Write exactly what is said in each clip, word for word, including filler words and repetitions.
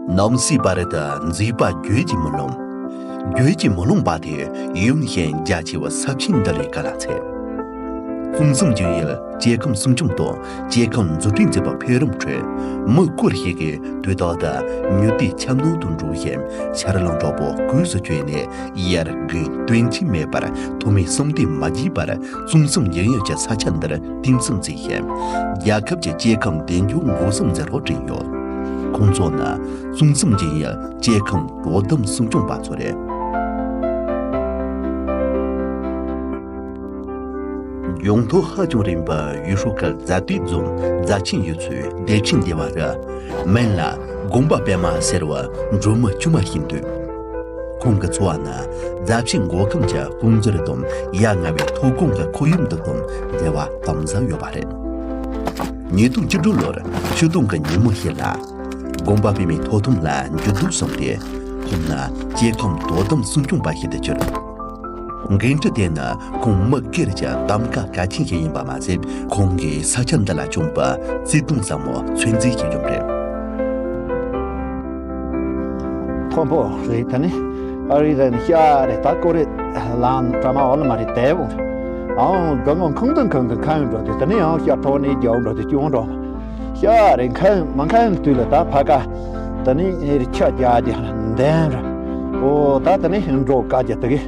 ནམ་སྲིད་བར་དུ་མཛེས་པ་བརྗོད་ཀྱིས་མི་ལོངས། བརྗོད་ཀྱིས་མི་ལོངས་པ་དེ་ཡུམ་ཤིང་རྒྱ་ཆེ་བ་ས་ཆེན་འདི་ལས་ག་ལ་ཚེ། གཙང་གསུམ་འབྱུང་ཡུལ་སྐྱེ་ཁམས་སྲུང་སྐྱོང་དང་སྐྱེ་ཁམས་འཛུགས་སྐྲུན་མཛད་པའི་འཕེལ་རིམ་ཁྲོད། མི་སྐོར་ཞིག་གིས་དུས་རྟག་ཏུ་མྱུར་དུས་འཁྱམ་ནང་དུ་འགྲོ་བཞིན་ཆར་རླུང་དྲག་པོ་གོས་སུ་གྱོན་ནས་ཡར་རྒུན་སྟོན་ཆེན་མེད་པར་ཐོག་མའི་བསམ་དོན་མ་བརྗེད་པར། གཙང་གསུམ་འབྱུང་ཡུལ་གྱི་ས་ཆ་འདིར་གཏིང་ཟབ་མཛད་ཞིང་། རྒྱལ་ཁབ་ཀྱི་སྐྱེ་ཁམས་བདེ་འཇགས་འགོག་སྲུང་མཛད་རོགས་བྲིས་ཡོད། ཁོང་ཚོ་ནི་གཙང་གསུམ་འབྱུང་ཡུལ་སྐྱེ་ཁམས་དོ་དམ་སྲུང་སྐྱོང་པ་ཚོ་རེད། ལྗང་མདོག་ཧ་ཅང་རིང་བའི་ཡུལ་ཤུལ་གྱི་རྫ་སྟོད་རྫོང་རྫ་ཆེན་ཡུལ་ཚོའི་སྡེ་ཆེན་སྡེ་བ་རུ། མིང་ལ་དགོན་པ་པད་མ་ཟེར་བའི་འབྲོག་མི་དཀྱུས་མ་ཞིག་འདུག། ཁོང་གི་འཚོ་བ་ནི་རྫ་ཆུའི་མགོ་ཁམས་ཀྱི་ཀུན་འཛོལ་དང་ཡ་ང་བའི་མཐོ་སྒང་གི་ཁོར་ཡུག་འདི་དང་འབྲེལ་བ་དམ་ཟབ་ཡོད་པ་རེད། ཉིས་སྟོང་བཅུ་དྲུག་ལོར་ཆུ་སྟོང་གི་ཉིན་མོ་ཞིག་ལ། དགོན་པ་པད་མའི་ཐོག་དོན་ལ་འགྱུར་ལྡོག་སོང་སྟེ། ཁོང་ནི་སྐྱེ་ཁམས་དོ་དམ་སྲུང་སྐྱོང་པ་ཞིག་ཏུ་གྱུར། འགན་འཁྲི་དེ་ནི་ཁོང་མི་སྒེར་གྱི་གདམ་ག་གལ་ཆེན་ཞིག་ཡིན་པ་མ་ཟད། ཁོང་གིས་ས་ཆ་འདི་ལ་བྱུང་བའི་བརྩེ་དུང་ཟབ་མོ་མཚོན་རྩིས་བྱེད་རྒྱུ་རེད། མཐོན་པོ་རེད། ད་ནི་ཨ་རི་ར་ནི་ཤ་རེད། ད་ཀོ་རེ་ལང་གྲ་མ་འོ་ལ་མ་རེད། དེ་བོ་ཨང་གང་གང་ཁང་དང་ཁང་དང་ཁང་འགྲོ་དེ། ད་ནི་ཡང་ཤ་ཐོག་ནས་རྒྱག་འགྲོ་དེ་སྐྱོང་འགྲོ། ཤ་རེད། ཁང་མ་ཁང་དུས་ལ་ད་ཕ་ག་ད་ནི་ཨེ་རི་ཆ་རྒྱག་རྒྱག་འདན་ར། ཨོ་ད་ད་ནི་འགྲོ་ག་རྒྱ་དེ་གི་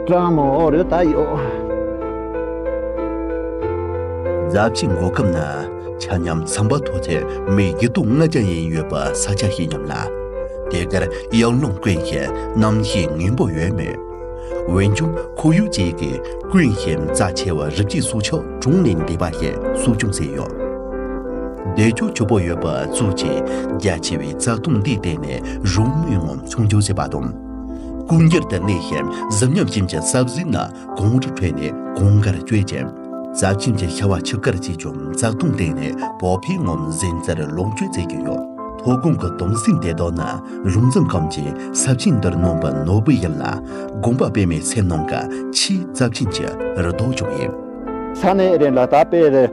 གྲ་མ་འོ་རེད། ད་ཡོ། རྫ་ཆུའི་མགོ་ཁམས་ནི་ཆ་མཉམ་ཟམ་པ་མཐོ་ཚད་མི་ཡི་ཏོག་ལྔ་བརྒྱ་ཡན་ཡོད་པའི་ས་ཆ་ཞིག་ཡིན་ལ། དེ་གར་དབྱར་རླུང་དཀོན་ཞིང་གནམ་གཤིས་ངན་པོ་ཡོད་མོད། འོན་ཀྱང་ཁོར་ཡུག་ཅན་གྱི་དཀོན་ཞིང་རྩ་ཆེ་བའི་རི་སྐྱེས་སྲོག་ཆགས་གྲོང་ནས་འདེབས་པ་ཞིག་གསོ་སྐྱོང་བྱས་ཡོད། འདོད་ཆགས་ཆེ་པོ་ཡོད་པའི་གཙོ་ཆེ་རྒྱ་ཆེ་བའི་བཙག་འཐུ་འདིའི་སྟེང་ནས་རང་མོས་ངང་མཆོང་སྐྱོད་བྱེད་པ་དང་། ཀུན་འགྱུར་དུ་གནས་ཤིང་གཟི་ཉམས་ཅན་གྱི་ས་གཟིག་ནི། གངས་རི་ཁྲོད་ནས་གངས་དཀར་བསྐྱོད་ཅིང་། རྩ་ཆེན་གྱི་ཤ་བ་ཆུ་དཀར་བཅས་ཀྱང་བཙག་འཐུའི་སྟེང་ནས་བག་ཕེབས་ངང་གཟན་རྩྭར་ལོངས་སྤྱོད་མཛད་ཀྱི་ཡོད། མཐོ་སྒང་གི་གདུང་སེམས་དེ་དག་ནི་རོང་འཛིན་ཁམས་ཀྱིས་ས་ཆེན་འདིར་གནང་བའི་ནོར་བུ་ཡིན་ལ། དགོན་པ་པད་མའི་སེམས་ནང་གི་ཆེས་རྩ་ཆེན་གྱི་རི་དྭགས་ཀྱང་ཡིན། ས་གནས་རེ་ལ་ད་དཔེ་རེ་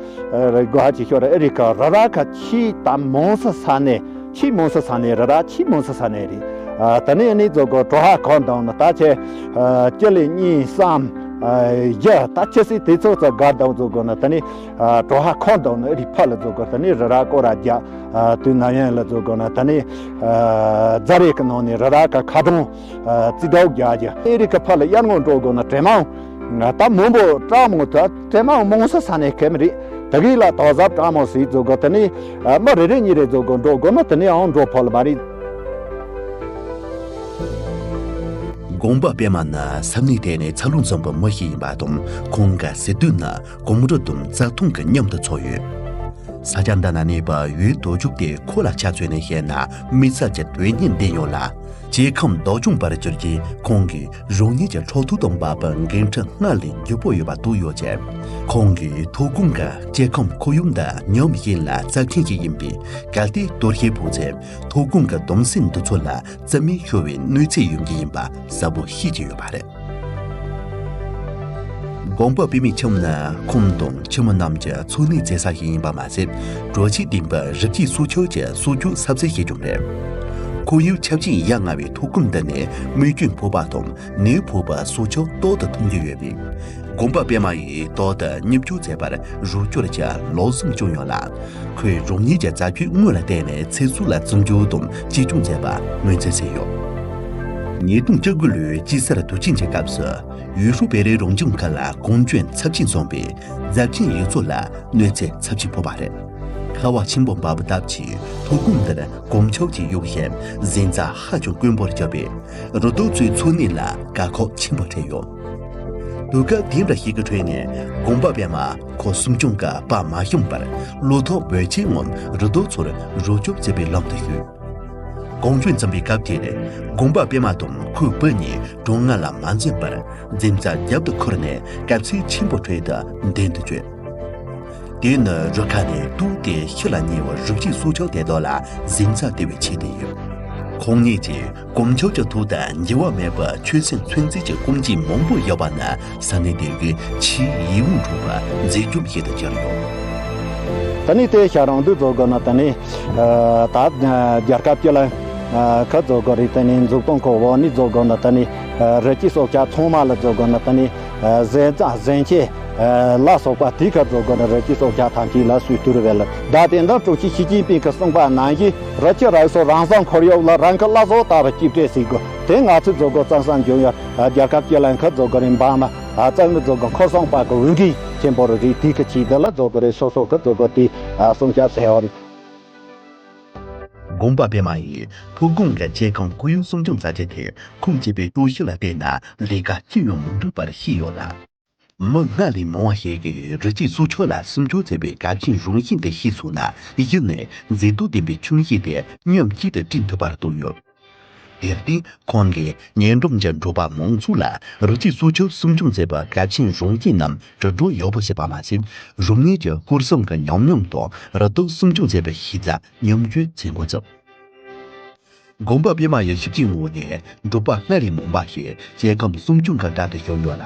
རེ་དགོས་ཅིག་ཤོར་རེ་རིགས་ཀ་རི་ར་ཁ་ཆེས་ད་མང་ས་ས་གནས། ཆེས་མང་ས་ས་གནས་རི་ར་ཆེས་མང་ས་ས་གནས་རེད། ཨ་ད་ནི་ཨ་ནི་ཚོ་གོ་གྲོ་ཧ་ཁོ་འདང་ན་ད་ཆེ། ཨ་སྤྱི་ལེ་གཉིས་གསུམ། ཨ་བཞི་ད་ཆེ་སྲིད་དེ་ཚོ་ཚོ་དགའ་འདང་ཚོ་གོ་ན་ད་ནི་ཨ་གྲོ་ཧ་ཁོ་འདང་ན་ཨ་རི་ཕ་ལ་ཚོ་གོ་ད་ནི་རི་ར་སྐོར་ར་རྒྱ། ཨ་དུས་ན་ཡན་ལ་ཚོ་གོ་ན་ད་ནི་ཨ་རྫ་རི་གི་ནང་ནས་རི་ར་ཀ་ཁ་གྲོང་ཨ་རྩི་དྲག་རྒྱ་རྒྱ། ཨ་རི་ཀ་ཕ་ལ་གཡར་ངོ་འགྲོ་གོ་ན་དྲེ་མང་། ད་མང་པོ་བཀྲ་མོ་ད་དེ་མ་མང་ས་ས་ནས་ཁེམ་རེད། དེ་གི་ལ་དོ་ཟབ་བཀྲ་མོ་སི་ཛོ་གོ་དེ་ནི་མ་རེ་རེ་གཉིས་རེ་ཛོ་གོ་འགྲོ་གོ་ནོ་དེ་ནི་ཨང་འགྲོ་ཕོལ་མ་རེད། དགོན་པ་པད་མ་ནི་ས་གནས་དེ་ནས་འཚར་ལོངས་འཛོམས་པའི་མི་ཞིག་ཡིན་པ་དང་། ཁོང་གི་ཟེར་དུས་ནི་གོམ་རུ་དང་རྩྭ་ཐང་གི་མཉམ་དུ་འཚོ་ཡོད། ས་ཆ་འདི་ན་གནས་པའི་ཡུལ་དོ་ཅོག་དེ་ཁོ་ལ་ཆ་མཚོན་ནས་བཤད་ན་དམིགས་བསལ་གྱི་དོན་སྙིང་ལྡན་ཡོད་ལ། སྐྱེ་ཁམས་བདག་སྐྱོང་བར་གྱུར་གྱིས་ཁོང་གིས་རང་ཉིད་ཀྱི་ཁྲག་ཐུག་དང་འབབ་པའི་འགན་འཁྲི་སྔར་ལས་འགྱུར་པོ་ཡོད་པ་རྟོགས་ཡོད་ཅིང་། ཁོང་གིས་མཐོ་སྒང་གི་སྐྱེ་ཁམས་ཁོར་ཡུག་འདི་ཉམས་ཞན་ལ་བརྩི་མཁན་ཞིག་ཡིན་པས། གལ་ཏེ་གཏོར་བཤིག་ཕོག་ཚེ་མཐོ་སྒང་གི་གདུང་སེམས་འདི་ཚོ་ལ་རྩིས་མེད་ཤོར་བའི་གནོད་འཚེ་ཡོང་གི་ཡིན་པ་གསལ་པོ་ཤེས་ཀྱི་ཡོད་པ་རེད། དགོན་པ་པད་མའི་ཁྱིམ་ནི་ཁོང་དང་ཁྱིམ་མི་རྣམས་ཀྱི་འཚོ་གནས་བྱེད་ས་ཞིག་ཡིན་པ་མ་ཟད། དྲོ་སྐྱིད་ལྡན་པའི་རི་སྐྱེས་སྲོག་ཆགས་ཀྱི་སྲོག་སྐྱོབ་ས་ཚལ་ཞིག་ཀྱང་རེད། ཁོར་ཡུག་ཆ་རྐྱེན་ཡ་ང་བའི་མཐོ་སྒང་འདི་ནས་རྨས་སྐྱོན་ཕོག་པ་དང་ནད་ཕོག་པའི་སྲོག་ཆགས་རྟག་ཏུ་མཐོང་རྒྱུ་ཡོད་པས། དགོན་པ་པད་མ་ཡིས་རྟག་ཏུ་མཉམ་ཞུགས་བྱས་པར་རོགས་སྐྱོར་གྱི་ལམ་སང་བྱུང་ཡོད་ལ། ཁོས་རང་ཉིད་ཀྱི་རྩ་ཆེའི་དངུལ་ལ་བརྟེན་ནས་ཚེ་སྲོག་ལ་བརྩི་འཇོག་དང་གཅེས་སྐྱོང་བྱས་པ་ངོས་འཛིན་བྱས་ཡོད། ཉིས་སྟོང་བཅུ་དགུ་ལོའི་དཔྱིད་གསར་དུས་ཆེན་གྱི་སྐབས་སུ། ཡུས་ཧྲུའུ་བེ་རི་རང་སྐྱོང་ཁུལ་ལ་གངས་ལྗོངས་ཚབས་ཆེན་སོང་པས། རྫ་ཆུའི་ཡུལ་ཚོ་ལ་གནོད་འཚེ་ཚབས་ཆེན་ཕོག་པ་རེད། ཁ་བ་ཆེན་པོ་འབབ་པའི་སྟབས་ཀྱིས་མཐོ་སྒང་འདིར་གོམ་ཆག་ཅིག་གཡུག་བཞིན་གཟན་རྩྭ་ཧ་ཅང་དཀོན་པོར་གྱུར་པས། རི་དྭགས་ཚོའི་འཚོ་གནས་ལ་དཀའ་ཁག་ཆེན་པོ་འཕྲད་ཡོད། དུས་སྐབས་དེ་འདྲ་ཞིག་གི་ཁྲོད་ནས་དགོན་པ་པད་མ་ཁོ་སྲུང་སྐྱོང་གི་དཔའ་མ་ཞུམ་པར་བློ་ཐོག་འབོད་ཆེན་ངང་རི་དྭགས་ཚོར་རོགས་སྐྱོབ་བྱེད་པའི་ལམ་དུ་ཞུགས། གངས་ལྗོངས་འཛོམས་པའི་སྐབས་དེར་དགོན་པ་པད་མ་དང་ཁོའི་བུ་གཉིས་གྲོང་ལྔ་ལ་མ་འཛེམས་པར་གཟན་རྩྭ་རྒྱབ་ཏུ་ཁུར་ནས་དཀའ་ཚེགས་ཆེན་པོའི་ཁྲོད་དུ་མདུན་དུ་བསྐྱོད། དེ་ནི་རི་ཁ་ནས་གཏུབས་ཏེ་ཤི་ལ་ཉེ་བའི་རི་སྐྱེས་སྲོག་ཆགས་དེ་དག་ལ་གཟན་རྩྭ་སྟེར་བའི་ཆེད་དུ་ཡིན། ཁོང་གཉིས་ཀྱིས་གོམ་ཆག་གི་ཐོག་ཏུ་འགྱུར་བ་མེད་པའི་ཆོད་སེམས་མཚོན་རྩིས་ཀྱི་སྐུ་མགྲོན་མང་པོ་ཡོད་པ་ནི་ས་གནས་དེ་གའི་ཆེས་ཡིད་དབང་འཕྲོག་པའི་མཛེས་ལྗོངས་ཤིག་ཏུ་གྱུར་ཡོད། ད་ནི་དེ་ཤ་རང་དུ་བཟོ་དགོས་ན། ད་ནི་ད་རྒྱལ་ཁབ་ཀྱི་ལ་ ཁ་རྫོགས་དགོས་རེད། དེ་ནས་འཛུགས་སྟངས་ཁོ་འོག་ནས་རྫོགས་དགོས་ན། དེ་ནས་རི་སྐྱེས་སྲོག་ཆགས་ཚང་མ་ལ་རྫོགས་དགོས་ན། དེ་ནས་གཟན་རྩྭ་གཟན་ཆས་ལ་སོགས་པ་དེ་ཁ་རྫོགས་དགོས་ན། རི་སྐྱེས་སྲོག་ཆགས་ཐམས་ཅད་ལ་སུས་བཏུལ་བས་ལ། ད་དེ་འདྲ་ཀྲུའུ་ཞི་ཞི་ཅིན་ཕིང་གིས་གསུངས་པ་ནང་བཞིན། རི་ཁྱི་ར་སོགས་རང་བཟང་ཁོར་ཡུག་ལ། རང་གི་བླ་སྲོག་ལྟ་བུ་གཅེས་སྤྲས་བྱེད་དགོས། དེ་ང་ཚོས་རྫོགས་དགོས་ཙང་སང་འཇོན་ཡོད། རྒྱལ་ཁབ་སྤྱི་ལ་ཁ་རྫོགས་དགོས་རེད། འབངས་མི་རྩ་མི་རྫོགས་དགོས། ཁོར་སྲུང་པ་གི་འོས་འགན་ཆེན་པོ་རེད། དེ་གི་ཆེད་དུ་ལ་རྫོགས་དགོས་རེད། སོ་སོ་གི་རྫོགས་དགོས་དེ་སྲུང་སྐྱོབ་ཟེར་བ་རེད། དགོན་པ་པད་མ་ཡིས་ཐོ་དགོན་གྱི་སྐྱེ་ཁམས་ཁོར་ཡུག་སྲུང་སྐྱོང་མཛད་རྒྱུ་དེ་ཁུངས་སྐྱེལ་བའི་གྲོས་གཞི་ལ་བརྟེན་ན་ལས་ཀ་ཅི་ཡང་མི་འགྲུབ་པར་ཤེས་ཡོད་ལ། མི་སྔར་ལས་མང་བ་ཞིག་གིས་རི་སྐྱེས་སྲོག་ཆགས་ལ་སྲུང་སྐྱོབ་བྱེད་པའི་གལ་ཆེན་རང་བཞིན་དེ་ཤེས་སོང་ན། གཞི་ནས་མཛེས་སྡུག་ལྡན་པའི་ཁྱིམ་གཞིས་དེ་མཉམ་གཅིག་ཏུ་བསྐྲུན་ཐུབ་པར་བསྟན་ཡོད། དེར་བརྟེན་ཁོང་གིས་ཉེ་འགྲམ་གྱི་འབྲོག་པ་མང་ཚོགས་ལ་རི་སྐྱེས་སྲོག་ཆགས་སྲུང་སྐྱོང་བྱེད་པའི་གལ་ཆེན་རང་བཞིན་རྣམས་དྲིལ་བསྒྲགས་ཡག་པོ་བྱས་པ་མ་ཟད། རང་ཉིད་ཀྱི་ཧུར་སེམས་ཀྱི་ཉམས་མྱོང་དང་རི་དྭགས་སྲུང་སྐྱོང་བྱེད་པའི་གཞི་རྩ་མཉམ་སྤྱོད་བྱེད་འགོ་བརྩམས། དགོན་པ་པད་མ་ཡི་ཞབས་ཕྱིའི་ངོས་ནས་འབྲོག་པ་སྔར་ལས་མང་བ་ཞིག་སྐྱེ་ཁམས་སྲུང་སྐྱོང་གི་བརྡ་དེ་ཤོར་ཡོད་ལ།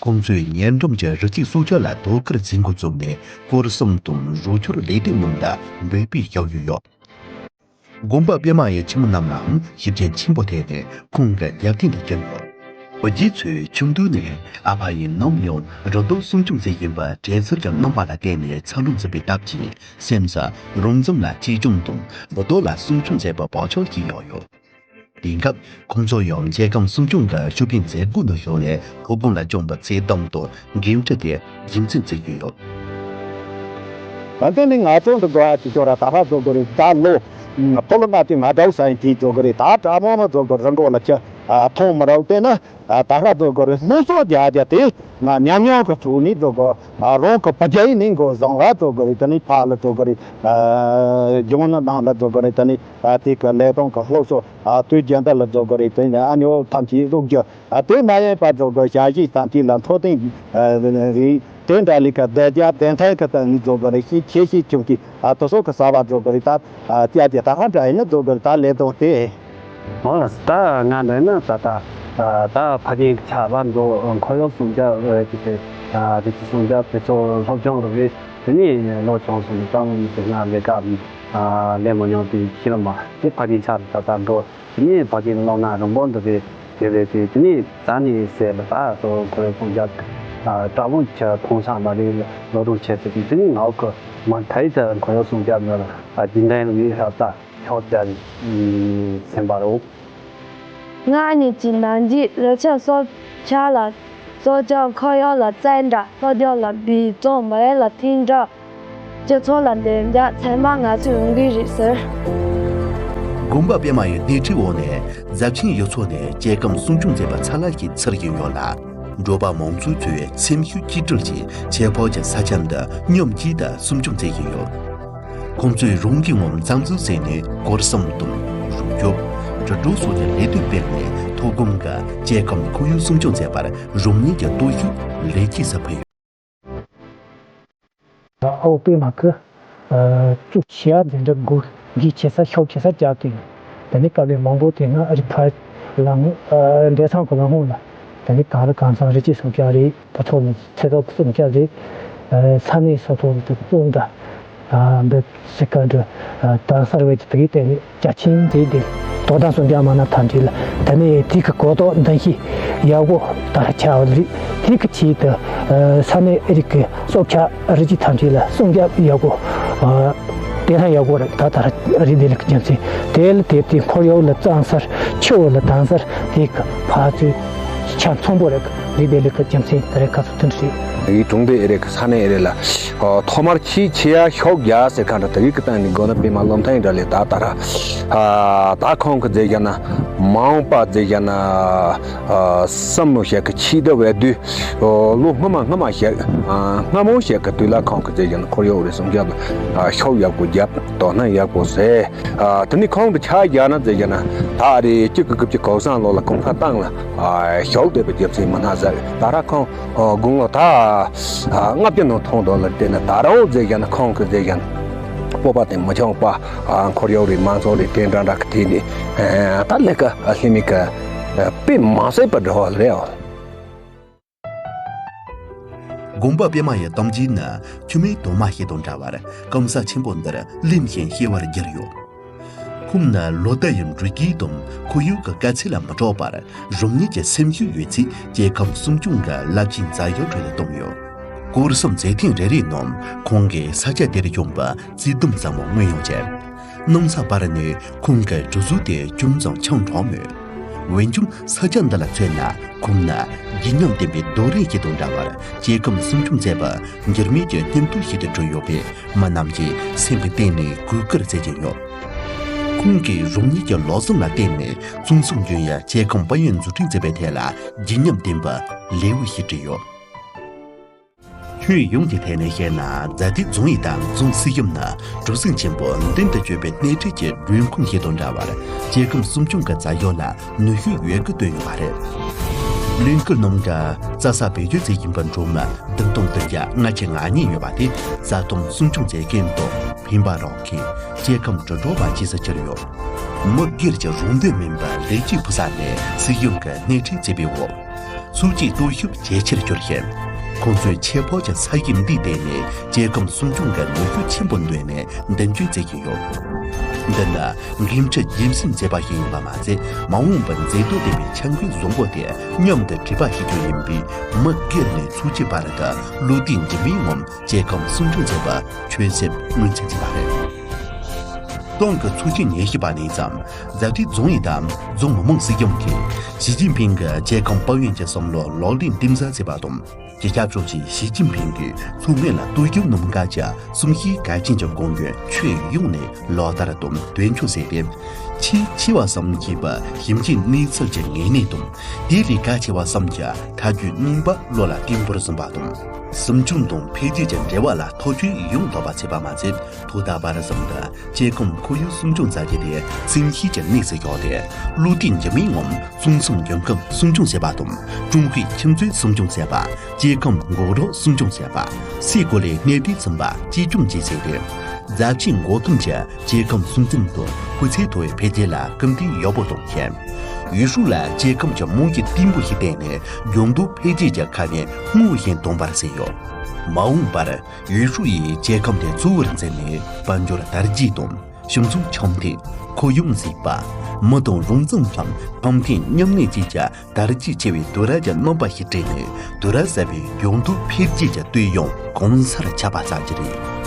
ཁོང་ཚོས་ཉེ་འགྲམ་གྱི་རི་སྐྱེས་སྲོག་ཆགས་ལ་དོ་ཁུར་བྱེད་འགོ་བརྩམས་ནས། ཧུར་སེམས་དང་རོགས་སྐྱོར་ལས་དོན་རྣམས་ལ་འབོད་སྐུལ་བྱ་ཡུལ་ཡོད། དགོན་པ་པད་མ་ཡི་ཁྱིམ་མི་རྣམས་ལའང་ཞིབ་མཆན་ཆེན་པོ་ཐེབས་ནས་ཁོང་གི་རྒྱབ་རྟེན་དུ་གྱུར་ཡོད། བུ་རྒྱུད་ཚོས་ཁྱིམ་དུད་ནས་ཨ་ཕ་ཡིས་ནམ་ཡང་རི་དྭགས་སྲུང་སྐྱོང་བྱེད་བཞིན་པའི་བྲེལ་འཚུབ་ཀྱི་རྣམ་པ་ལ་བལྟས་ནས་འཚར་ལོངས་བྱུང་བའི་སྟབས་ཀྱིས། སེམས་སུ་རང་འཛོམས་ལ་གཅེས་སྐྱོང་དང་རི་དྭགས་ལ་སྲུང་སྐྱོང་བྱེད་པའི་བག་ཆགས་སྐྱེས་ཡོང་ཡོད། དེང་སྐབས་ཁོང་ཚོ་ཡང་སྐྱེ་ཁམས་སྲུང་སྐྱོང་གི་ཤུགས་རྐྱེན་མཛད་སྒོ་ནང་ཞུགས་ནས། ཐོ་དགོན་ལ་བསྐྱོན་པའི་ཚེ་དམ་དང་འགན་འཁྲི་དེ་རྒྱུན་འཛིན་བྱེད་ཀྱི་ཡོད། ད་དེ་ནི་ང་ཚོ་འདི་དགོས་ཅི་ཆོག་ར། ད་ཧ་རྫོགས་དགོས་རེད། ད་ལོ་ཕོ་ལོ་ང་དེ་ང་འདྲ་བོ་ས་ཡིན་དེ་རྫོགས་དགོས་རེད། ད་གྲྭ་མང་མ་རྫོགས་དགོས་རི་མགོ་ལ་ཆ་མཐོང་མི་རོགས་དེ་ན། ད་ཧ་རྫོགས་དགོས་རེད། སྣ་ཚོགས་རྒྱ་རྒྱ་དེ་ང་ཉམས་མྱོང་གི་ཐོག་ནས་རྫོགས་དགོས། རང་གི་བུ་རྒྱུད་ནས་མགོ་བཟུང་ར་རྫོགས་དགོས་རེད། དེ་ནས་ཕ་ལ་རྫོགས་དགོས་རེད། ཨ་གཞུང་ནང་ལ་རྫོགས་དགོས་རེད། དེ་ནས་ཨ་དེ་གི་ལས་དོན་གི་སློབ་གསོ་ཨ་དུས་རྒྱུན་ལྡན་ལ་རྫོགས་དགོས་རེད། དེ་ནས་ཨ་ནི་འོ་ཐམས་ཅད་རྫོགས་རྒྱུ། ཨ་དེ་མ་ཡིན་པ་རྫོགས་དགོས། ཞ་ཡི་དང་དེ་ལ་མཐོ་ལྡན་ཨ་རེད། དེ་འདྲ་ལས་ཀ་བསྡད་རྒྱ་བདེན་མཐའི་ཀ་ད་ནི་རྫོགས་དགོས་རེད། ཞེས་ཁྱེད་ཞིག་ཁྱུང་གི་ཨ་དེ་སོགས་ཀྱི་ས་བ་རྫོགས་དགོས་རེད། ད་ཨ་ཏྱ་ཏྱ་ད་ཧ་འདྲ་ཡིན་ན་རྫོགས་དགོས་རེད། ད་ལས་དོན་དེ། འོ་ད་ང་འདྲ་ན་ད་ད་ད་ཕ་གིའི་ཆ་ལ་འགྲོ། ཁོར་ཡུག་སྲུང་སྐྱོབ་རེད་དེ། རི་སྐྱེས་སྲུང་སྐྱོབ་དེ་ཚོ་སློབ་སྦྱོང་རུ་བས། དེ་ནས་ལོ་ཆུང་སོང་ཙང་དེ་ང་ལས་ཀ་ལས་མ་མྱོང་དེ་ཤེས་ལ་མ་དེ་ཕ་གིའི་ཆ་ལ་ད་ད་འགྲོ། དེ་ནས་ཕ་གིའི་སློབ་ན་རིང་པོ་འདུག་རེད། དེ་རེད་དེ། དེ་ནས་ད་ནས་ཟེར་ལ་ད་ཁོར་ཡུག་སྲུང་སྐྱོབ་བཀྲ་བོ་ཆ་ཐོང་ས་མ་རེད། ལོ་རུ་ཆེ་ཟེར་དེ། དེ་ནས་ང་ཁོ་མ་ཐའི་ད་ཁོར་ཡུག་སྲུང་སྐྱོབ་ནོར་ཨ་ཇིན་དན་ལུའི་ཧ་ད། ཁྱོད་ཅག་གི་སེམས་པ་རོ། ང་གཉིས་ཀྱི་ནང་གི་རི་ཁྱི་སྲོག་ཆགས་ལ་སྲོག་ཆགས། ཁོར་ཡུག་ལ་བཙན་འདྲ། སྲོག་ཆགས་ལ་སྦས་བཙོག་མི་རེ་ལ་མཐུན་འགྲོ། སྤྱི་ཚོགས་ལ་འདེམས་རྒྱ་ཚང་མ་ང་ཚོའི་འོས་འགན་རེད་ཟེར། དགོན་པ་པད་མ་ཡི་སྣེ་ཁྲིད་འོག་ནས་རྫབ་ཆེན་ཡུལ་ཚོ་ནས་སྐྱེ་ཁམས་སྲུང་སྐྱོང་བྱེད་པའི་ཚ་ལ་ཞིག་འཚར་བཞིན་ཡོད་ལ། འབྲོག་པ་མང་ཚོགས་ཚོས་སེམས་ཤུགས་གཅིག་སྒྲིལ་གྱིས་ཁྱད་འཕགས་ཀྱི་ས་ཁྱམས་འདི་མཉམ་གཅིག་ཏུ་སྲུང་སྐྱོང་བྱེད་བཞིན་ཡོད། ཁོང་ཚོས་རང་གི་ངོམ་རྩ་འཛུགས་བྱས་ནས་སྒོར་གསུམ་དང་རོགས་སྐྱོབ། དྲིལ་སྒྲོག་སོགས་ཀྱི་ལས་དོན་སྤེལ་ནས་ཐོ་དགོན་གྱི་སྐྱེ་ཁམས་ཁོར་ཡུག་སྲུང་སྐྱོང་བྱེད་པར་རང་ཉིད་ཀྱི་སྟོབས་ཤུགས་ལེགས་སྐྱེས་སུ་ཕུལ་ཡོད། ཨའོ་པད་མ་གིས་ཨ་ཅུ་ཆེ་ཡ་འཛིན་གྲྭ་དགུ་འགོས་ཆེ་ས་ཤོག་ཆེ་ས་བཅག་སྟེ། དེ་ནས་དཀའ་ལས་མང་པོ་དེ་སྔ་རི་ཕར་ལ་ངོ་ཨ་འབྲས་ཚང་གི་ལ་ངོ་ལ། དེ་ནས་གངས་རི་གངས་ཚང་རི་སྐྱེས་སྲོག་ཆགས་རེད། ཕོ་ཚོ་ལ་ཚེ་ཐོག་སྲུང་སྐྱོབ་རེད། ས་གནས་སོ་སོ་དུ་སྤུན་ཟླ་འདི་སི་ཀ་འདྲ་དར་སར་བས་ཀྱི་དེ་གའི་དེ་ནས་རྒྱ་ཆེན་དེ་དེ་དོ་དམ་སྲུང་སྐྱོབ་མ་ན་ཐམས་ཅད་ལ། དེ་ནས་དེ་གི་གོ་རྟོགས་འདུ་ཤེས་ཡག་པོ་དར་ཆགས་རེད། དེ་གི་ཆེད་དུ་ས་གནས་རིགས་ཀྱི་སྲོག་ཆགས་རི་སྐྱེས་ཐམས་ཅད་ལ་སྲུང་སྐྱོབ་ཡག་པོ་དེ་ཐང་ཡག་པོ་རེད། ད་ལྟ་རེད། བདེ་ལེགས་ཀྱི་རྒྱུ་མཚན་དེ་ལ་དེབ་དེ་ཁོར་ཡུག་ལ་གཙང་སར་ཆུ་བོ་ལ་དྭངས་སར་དེ་གི་ཕ་ཚོས་ཆ་ཚང་པོ་རེད། བདེ་ལེགས་ཀྱི་རྒྱུ་མཚན་དེ་རེད། ཁ་ཚོ་མཐུན་སྲིད། ཡི་གྲོང་སྡེ་ཨེ་རེད་ཀྱི་ས་གནས་ཨེ་རེད་ལ་ཐོག་མར་ཆེས་ཆེ་ཡ་ཤོག་རྒྱ་ཟེར་ག་འདྲ་དེ་གི་སྟེང་ནས་དགོས་ན་པད་མ་བློ་མཐའ་ཡི་འདྲ་ལས་ད་ད་ར་ད་ཁོང་གི་མཛད་རྒྱ་ན་མ་འོངས་པ་མཛད་རྒྱ་ན་བསམ་བློ་བྱེད་ཀྱི་ཆེས་ད་བས་དུས། ལོ་སྔ་མ་སྔ་མ་ཞིག་སྔ་མོ་ཞིག་གི་དུས་ལ་ཁོང་གི་མཛད་རྒྱ་ན་ཁོར་ཡུག་རེ་སྲུང་སྐྱོབ་ཤོག་ཡག་པོ་རྒྱབ། དོ་སྣང་ཡག་པོ་ཟེར། དེ་ནི་ཁོང་གི་ཆ་རྒྱ་ན་མཛད་རྒྱ་ན་ད་རེ་གཅིག་གི་དགུ་བཅུ་གོ་གསུམ་ལོ་ལ་གོང་ས་ཏང་ལ་ཤོག་བསྡད་པའི་རྒྱུ་མཚན་མི་སྣ་ཟེར། ད་ར་ཁོང་དགུང་ལོ་ད་ལྔ་བཅུ་ནང་ཐོང་དོ་ལ་བལྟས་ན་ད་ར་འོ་མཛད་རྒྱ་ན་ཁོང་གི་མཛད་རྒྱ་ན་སྤོབས་པ་དེ་མི་ཆུང་པ། ཁོར་ཡུག་རེ་མང་ཚོགས་རེ་དེ་འདྲ་འདྲ་གི་དེ་ནི་ད་ལས་ཀ་ལྷད་མེད་ཀི་དཔེ་མ་སྲིད་པ་འགྲོ་བ་རེད། དགོན་པ་པད་མ་ཡི་གཏམ་རྒྱུད་ནི་ཆུ་མིག་དོ་མ་ཞིག་དང་འདྲ་བར་སྐམ་ས་ཆེན་པོ་འདིར་རླིམ་ཞིང་གཤེར་བར་གྱུར་ཡོད། ཁོང་ནི་ལོ་ཟླ་ཡི་འགྲུལ་སྐྱེལ་དང་ཁོར་ཡུག་གི་དཀའ་ཚེགས་ལ་མི་སྐྲག་པར་རང་ཉིད་ཀྱི་སེམས་ཤུགས་ཡོད་ཚད་སྐྱེ་ཁམས་སྲུང་སྐྱོང་གི་རླབས་ཆེན་རྩ་བའི་ཁྲོད་དུ་བཏང་ཡོད། སྐོར་གསུམ་མཛེས་ཐང་རེ་རེའི་ནང་ཁོང་གིས་ས་ཆ་དེར་བྱུང་བའི་བརྩེ་དུང་ཟབ་མོ་མངོན་ཡོང་ཅིང་། གནམ་ས་བར་ནས་ཁོང་གི་གྲུ་ཟུར་དེ་ཅུང་ཙམ་འཕྱང་དྲགས་མོད། འོན་ཀྱང་ས་ཆ་འདི་ལ་མཚོན་ན་ཁོང་ནི་བརྗིད་ཉམས་ལྡན་པའི་རྡོ་རིང་ཞིག་དང་འདྲ་བར་སྐྱེ་ཁམས་སྲུང་སྐྱོང་མཛད་པ་འགྱུར་མེད་ཀྱི་སྙིང་སྟོབས་ཤིག་ཏུ་གྲུབ་ཡོད་པས། མི་རྣམས་ཀྱིས་སེམས་ཀྱི་གཏིང་ནས་གུས་བཀུར་མཛད་ཀྱིན་ཡོད། ཁོང་གིས་རང་ཉིད་ཀྱི་ལོ་གསུམ་ལ་བརྟེན་ནས་གཙང་གསུམ་ལྗོངས་ཡི་སྐྱེ་ཁམས་དཔལ་ཡོན་འཛུགས་སྐྲུན་མཛད་པའི་ཐད་ལ་བརྗིད་ཉམས་ལྡན་པའི་ལེའུ་ཞིག་བྲིས་ཡོད། ཁྱོན་ཡོངས་ཀྱི་ཐད་ནས་བཤད་ན། རྫ་སྟོད་རྫོང་ཡི་དང་རྫོང་སྲིད་གཞུང་ནི་གྲུ་གཟིངས་ཆེན་པོ་མདུན་དུ་སྐྱོད་པའི་སྣེ་ཁྲིད་ཀྱི་མགྲོན་ཁང་ཞིག་དང་འདྲ་བར་སྐྱེ་ཁམས་སྲུང་སྐྱོང་གི་རྩ་ཡོལ་ལ་ནུས་ཤུགས་ཡོད་རྒུ་བཏོན་ཡོད་པ་རེད། གླིང་ཁུལ་ནང་གི་རྩྭ་ས་བེད་སྤྱོད་བྱེད་བཞིན་པའི་འབྲོག་མི་བདུན་སྟོང་བདུན་བརྒྱ་ལྔ་བཅུ་ང་གཉིས་ཡོད་པ་དེ་རྩྭ་ཐང་སྲུང་སྐྱོང་བྱེད་མཁན་དང་། བེམ་པོ་རོགས་མཁན། སྐྱེ་ཁམས་དྲིལ་བསྒྲགས་པ་བཅས་སུ་གྱུར་ཡོད། མི་སྒེར་གྱི་རང་འདོད་མིན་པར་ལས་བྱེད་ཕུགས་ས་ནས་སྲིད་གཞུང་གི་སྣེ་ཁྲིད་བྱས་པའི་འོག་ཚོགས་ཀྱི་སྟོབས་ཤུགས་ཇེ་ཆེར་གྱུར་ཞིང་། ཁོང་ཚོའི་ཆེ་ཕོ་གྱི་ས་ཡོམ་འདིའི་སྟེང་ནས་སྐྱེ་ཁམས་སྲུང་སྐྱོང་གི་ནུས་ཤུགས་ཆེན་པོ་འདོན་ནས་མདུན་སྐྱོད་མཛད་ཀྱི་ཡོད། འདི་ནི་འགན་འཁྲི་རྒྱུན་སྲིང་མཛད་པ་ཞིག་ཡིན་པ་མ་ཟད། མ་འོངས་པར་མཛེས་སྡུག་ལྡན་པའི་འཆར་འགོད་བཟང་པོ་དེ་མཉམ་དུ་བྲིས་པ་ཞིག་ཀྱང་ཡིན་པས། མི་སྒེར་ནས་ཚོགས་ཀྱི་བར་དུ་བློ་གཏད་འཇགས་པའི་ངང་སྐྱེ་ཁམས་སྲུང་སྐྱོང་བྱེད་པ་ཆོད་སེམས་མངོན་ཚུལ་བྱས་པ་རེད། ཏང་གི་ཚོགས་ཆེན་ཉི་ཤུ་པ་ནས་བརྩམས། རྫ་སྟོད་རྫོང་ཡི་དང་རྫོང་མི་དམངས་སྲིད་གཞུང་གིས་ཞི་ཅིན་ཕིང་གི་སྐྱེ་ཁམས་དཔལ་ཡོན་གྱི་བསམ་བློ་ལག་ལེན་གཏིང་ཟབ་བྱས་པ་དང་། སྤྱི་ཁྱབ་མཆོག་གིས་ཞི་ཅིན་ཕིང་གི་ཚོགས་མི་ལ་གཏོར་སྐྱོན་གནང་སྐབས་ཀྱི་གསུང་བཤད་གལ་ཆེན་གྱི་དགོངས་དོན་ཁྱོན་ཡོངས་ནས་ལག་བསྟར་དང་དོན་འཁྱོལ་བྱས་ཏེ། ཆེས་ཆེ་བ་ཙམ་གྱིས་པ་ཞིབ་འཇུག་གནས་ཚུལ་གྱི་ངེས་གནས་དང་། དེ་ལས་གལ་ཆེ་བ་ཙམ་གྱི་ཐབས་ཇུས་རྙིང་པ་བློ་ལ་བརྟན་པོར་ཟིན་པ་དང་། སྲུང་སྐྱོང་དང་འཕེལ་རྒྱས་ཀྱི་འབྲེལ་བ་ལ་ཐག་གཅོད་ཡང་དག་པ་བྱས་པ་མ་ཟད། ཐོག་མཐའ་བར་གསུམ་དུ་སྐྱེ་ཁམས་ཁོར་ཡུག་སྲུང་སྐྱོང་མཛད་རྒྱུ་དེ་སེམས་ཤུགས་ཀྱི་གནས་སུ་བཞག་སྟེ། བློ་གཏད་འཇགས་མའི་ངང་གཙང་གསུམ་ལྗོངས་ཁམས་སྲུང་སྐྱོང་བྱེད་པ་དང་། ཀྲུང་ཧྭའི་ཁྱིམ་མཚེས་སྲུང་སྐྱོང་བྱེད་པ། སྐྱེ་ཁམས་འགག་སྒྲོལ་སྲུང་སྐྱོང་བྱེད་པ། སའི་གོ་ལའི་གནས་བདེ་ཚན་པ་གཅེས་སྐྱོང་བཅས་བྱས་ཏེ། རྫ་ཆུའི་མགོ་ཁུངས་ཀྱི་སྐྱེ་ཁམས་སྲུང་འཛིན་དང་སྤུས་ཚད་མཐོ་བའི་འཕེལ་རྒྱས་ལ་སྐུལ་འདེད་ཡག་པོ་གཏོང་ཆེད། ཡུས་ཧྲུའུ་ལ་སྐྱེ་ཁམས་ཀྱི་རྨང་གཞི་བརྟན་པོ་ཞིག་བཏིང་ནས། ལྗང་མདོག་འཕེལ་རྒྱས་ཀྱི་ཁ་ཉིན་སྔོ་ཞིང་དྭངས་པར་བཟོས་ཡོད། མ་འོངས་པར་ཡུས་ཧྲུའུ་ཡིས་སྐྱེ་ཁམས་དེ་གཙོ་བོར་འཛིན་ནས། དཔལ་འབྱོར་དར་རྒྱས་དང་། ཕྱུགས་འཚོ་འཆམ་མཐུན། ཁོར་ཡུག་འཛིན་པ། མི་དང་རང་བཙན་དང་འཆམ་མཐུན་མཉམ་གནས་བཅས་ཀྱི་དར་རྒྱས་ཆེ་བའི་དུས་རབས་ཀྱི་རྣམ་པ་ཞིག་བསྐྲུན་ནས། དུས་རབས་གསར་པའི་ལྗང་མདོག་འཕེལ་རྒྱས་ཀྱི་སྟོད་ཡངས་གང་སར་ཁྱབ་པ་བྱ་རྒྱུ་རེད།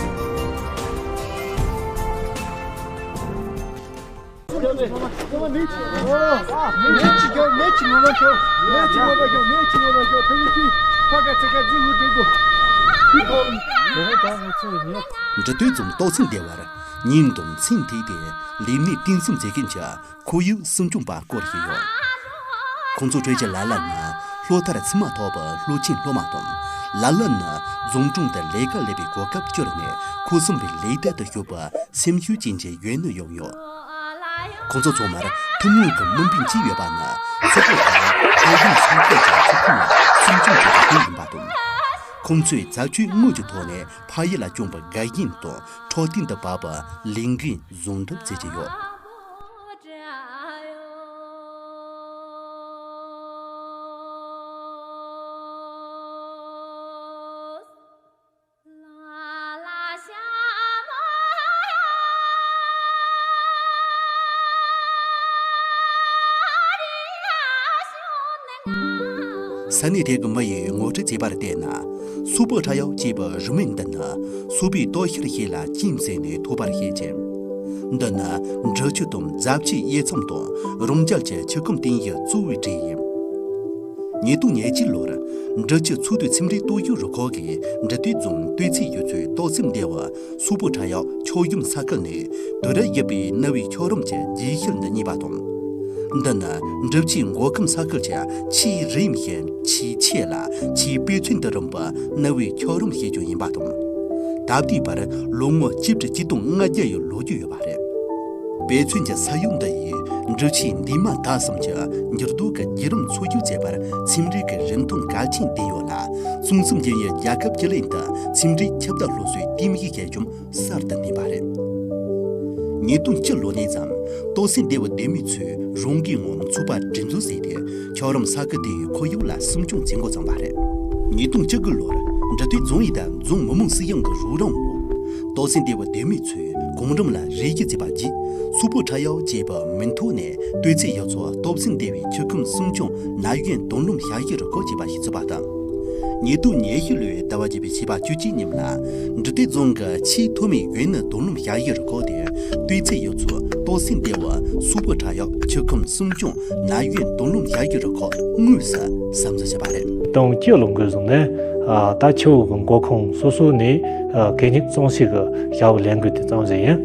འབྲི་སྟོད་རྫོང་སྟག་སེང་སྡེ་བར་ཉིན་དང་མཚན་ཐིག་སྟེ་ལས་གནས་བརྟན་གསུམ་མཛད་མཁན་གྱི་ཁོར་ཡུག་སྲུང་སྐྱོང་པ་སྐོར་ཞིག་ཡོད། ཁོང་ཚོའི་གྲས་ཀྱི་ལ་ལ་ནི་སློབ་མཐར་ཕྱིན་མ་ཐག་པའི་སློབ་ཆེན་སློབ་མ་དང་། ལ་ལ་ནི་རྫོང་གྲོང་དུ་ལས་ཀ་ལས་པའི་གོ་སྐབས་བསྐྱུར་ནས་ཁུ་སིམ་པའི་ལས་གྲྭ་དུ་ཞུགས་པའི་སེམས་ཤུགས་ཅན་གྱི་ཡུལ་མི་ཡང་ཡོད། ཁོང་ཚོ་ཚང་མར་ཐུན་མོང་གི་དམིགས་འདུན་གཅིག་ཡོད་པ་ནི། སོག་པོ་དང་ཁོར་ཡུག་ས་ཁུལ་གྱི་ཚོགས་ཁང་ལ་སྲུང་སྐྱོང་བྱེད་རྒྱུ་དེ་ཡིན་པ་དང་། ཁོང་ཚོས་རྫ་ཆུའི་ངོས་ཀྱི་ཐོག་ནས་ཕ་ཡུལ་ལ་བཅངས་པའི་དགའ་ཞེན་དང་འཕྲོད་བསྟེན་དུ་བབས་པའི་ལས་འགན་བཟུང་ཐབས་བྱེད་ཀྱི་ཡོད། ས་གནས་དེ་གི་མི་ཡིས་ངོ་སྤྲོད་བྱས་པར་བལྟས་ན། སུ་པུ་ཁྲ་ཡའོ་ཅེས་པའི་རི་མོ་འདི་ནི་སུ་པའི་ལྟོ་ཤར་ཞིག་ལ་གཅིན་བཟས་ནས་ཐོབ་པར་བཤད་ཅིང་། འདི་ནི་འབྲི་ཆུ་དང་རྫ་ཆུའི་དབྱེ་མཚམས་དང་། རང་རྒྱལ་གྱི་ཆུ་ཁམས་སྟེང་གི་གཙོ་བོའི་གྲས་ཡིན། ཉིས་སྟོང་ཉེར་གཅིག་ལོར་འབྲི་ཆུ་ཚོ་སྡེ་ཚེམ་དྲུག་སྟོད་ཞོལ་རུ་ཁག་གིས་འབྲི་སྟོད་རྫོང་སྟོད་ཚན་ཡུལ་ཚོའི་སྟག་སེང་སྡེ་བའི་སུ་པུ་ཁྲ་ཡའོ་ཆོས་ཡུམ་ས་ཁུལ་ནས་དུས་རབས་བཞི་པའི་གནའ་བོའི་ཆོས་རིམ་གྱི་རྗེས་ཤུལ་དུ་རྙེད་པ་དང་། འདི་ནི་འབྲི་ཆུའི་མགོ་ཁུངས་ས་ཁུལ་གྱི་ཆེས་རིང་ཞིང་ཆེས་ཆེ་ལ་ཆེས་དཔེ་མཚོན་དུ་རུང་བའི་གནའ་བོའི་ཆོས་རིམ་ཞིག་ཀྱང་ཡིན་པ་དང་། ད་ལྟའི་བར་ལོ་ངོ་གཅིག་ཁྲི་གཅིག་སྟོང་ལྔ་བརྒྱ་ཡི་ལོ་རྒྱུས་ཡོད་པ་རེད། དཔེ་མཚོན་གྱི་ས་གཡོག་འདི་ཡིས་འབྲི་ཆུའི་འདས་མ་ད་གསུམ་གྱི་འགྱུར་ལྡོག་གི་བརྒྱུད་རིམ་འཚོལ་ཞིབ་བྱེད་པར་ཚེམ་དྲུག་གི་རིན་ཐང་གལ་ཆེན་ལྡན་ཡོད་ལ། གཙང་གསུམ་ལྗོངས་ཡི་རྒྱལ་ཁབ་སྤྱི་གླིང་དུ་ཚེམ་དྲུག་ཆུ་བདག་སློབ་གསོའི་ལྟེ་གནས་ཞིག་ཀྱང་གསར་དུ་བསྣན་པ་རེད། ཉིས་སྟོང་བཅུ་ལོ་ནས་བརྩམས་སྟག་སེང་སྡེ་བའི་སྡེ་མི་ཚོས་རང་འགུལ་ངང་ཚོགས་པ་སྒྲིག་འཛུགས་བྱས་ཏེ། ཆོས་རིམ་ས་ཁུལ་དེའི་ཁོར་ཡུག་ལ་སྲུང་སྐྱོང་བྱེད་འགོ་བརྩམས་པ་རེད། ཉིས་སྟོང་བཅུ་དགུ་ལོར་འབྲི་སྟོད་རྫོང་ཡི་དང་རྫོང་མི་དམངས་སྲིད་གཞུང་གི་རོགས་རམ་འོག་སྟག་སེང་སྡེ་བའི་སྡེ་མི་ཚོས་ གོང་རིམ་ལ་རེ་སྒུག་བྱས་པ་བརྒྱུད། སུ་པོ་ཁྲ་ཡའོ་ཅེས་པའི་མིང་ཐོག་ནས་སྟོད་ཚན་ཡུལ་ཚོ་སྟོབས་ཟིང་ལྡན་བའི་ཆུ་ཁོམ་སྲུང་སྐྱོང་ནད་ཡམས་དོ་སྣང་ཞབས་ཞུ་རུ་ཁག་ཅེས་པ་ཞིག་བཙུགས་པ་དང་། ཉིས་སྟོང་ཉི་ཤུ་ལོའི་ཟླ་བ་བརྒྱད་པའི་ཚེས་པ་བཅུ་གཅིག་ཉིན་ལ། འབྲི་སྟོད་རྫོང་གི་ཆེས་མཐོ་དམའི་ཡུལ་ནད་དོ་སྣང་ཞབས་ཞུ་རུ་ཁག་དེ་སྟོད་ཚན་ཡུལ་ཚོ་སྟོབས་ཟིང་ལྡན་བའི་སུ་པོ་ཁྲ་ཡའོ་ཆུ་ཁོམ་སྲུང་སྐྱོང་ནད་ཡམས་དོ་སྣང་ཞབས་ཞུ་རུ་ཁག་དངོས་སུ་གསར་འཛུགས་བྱས་པ་རེད། ཉིས་སྟོང་བཅུ་ལོ་འགོ་བཟུང་ནས་ད་ཆུ་བོ་གི་མགོ་ཁུངས་སོ་སོ་ནས་གད་སྙིགས་བཙོང་སའི་གི་བྱ་བ་ལས་འགུལ་དེ་རྩོམ་བཞིན་ཡིན།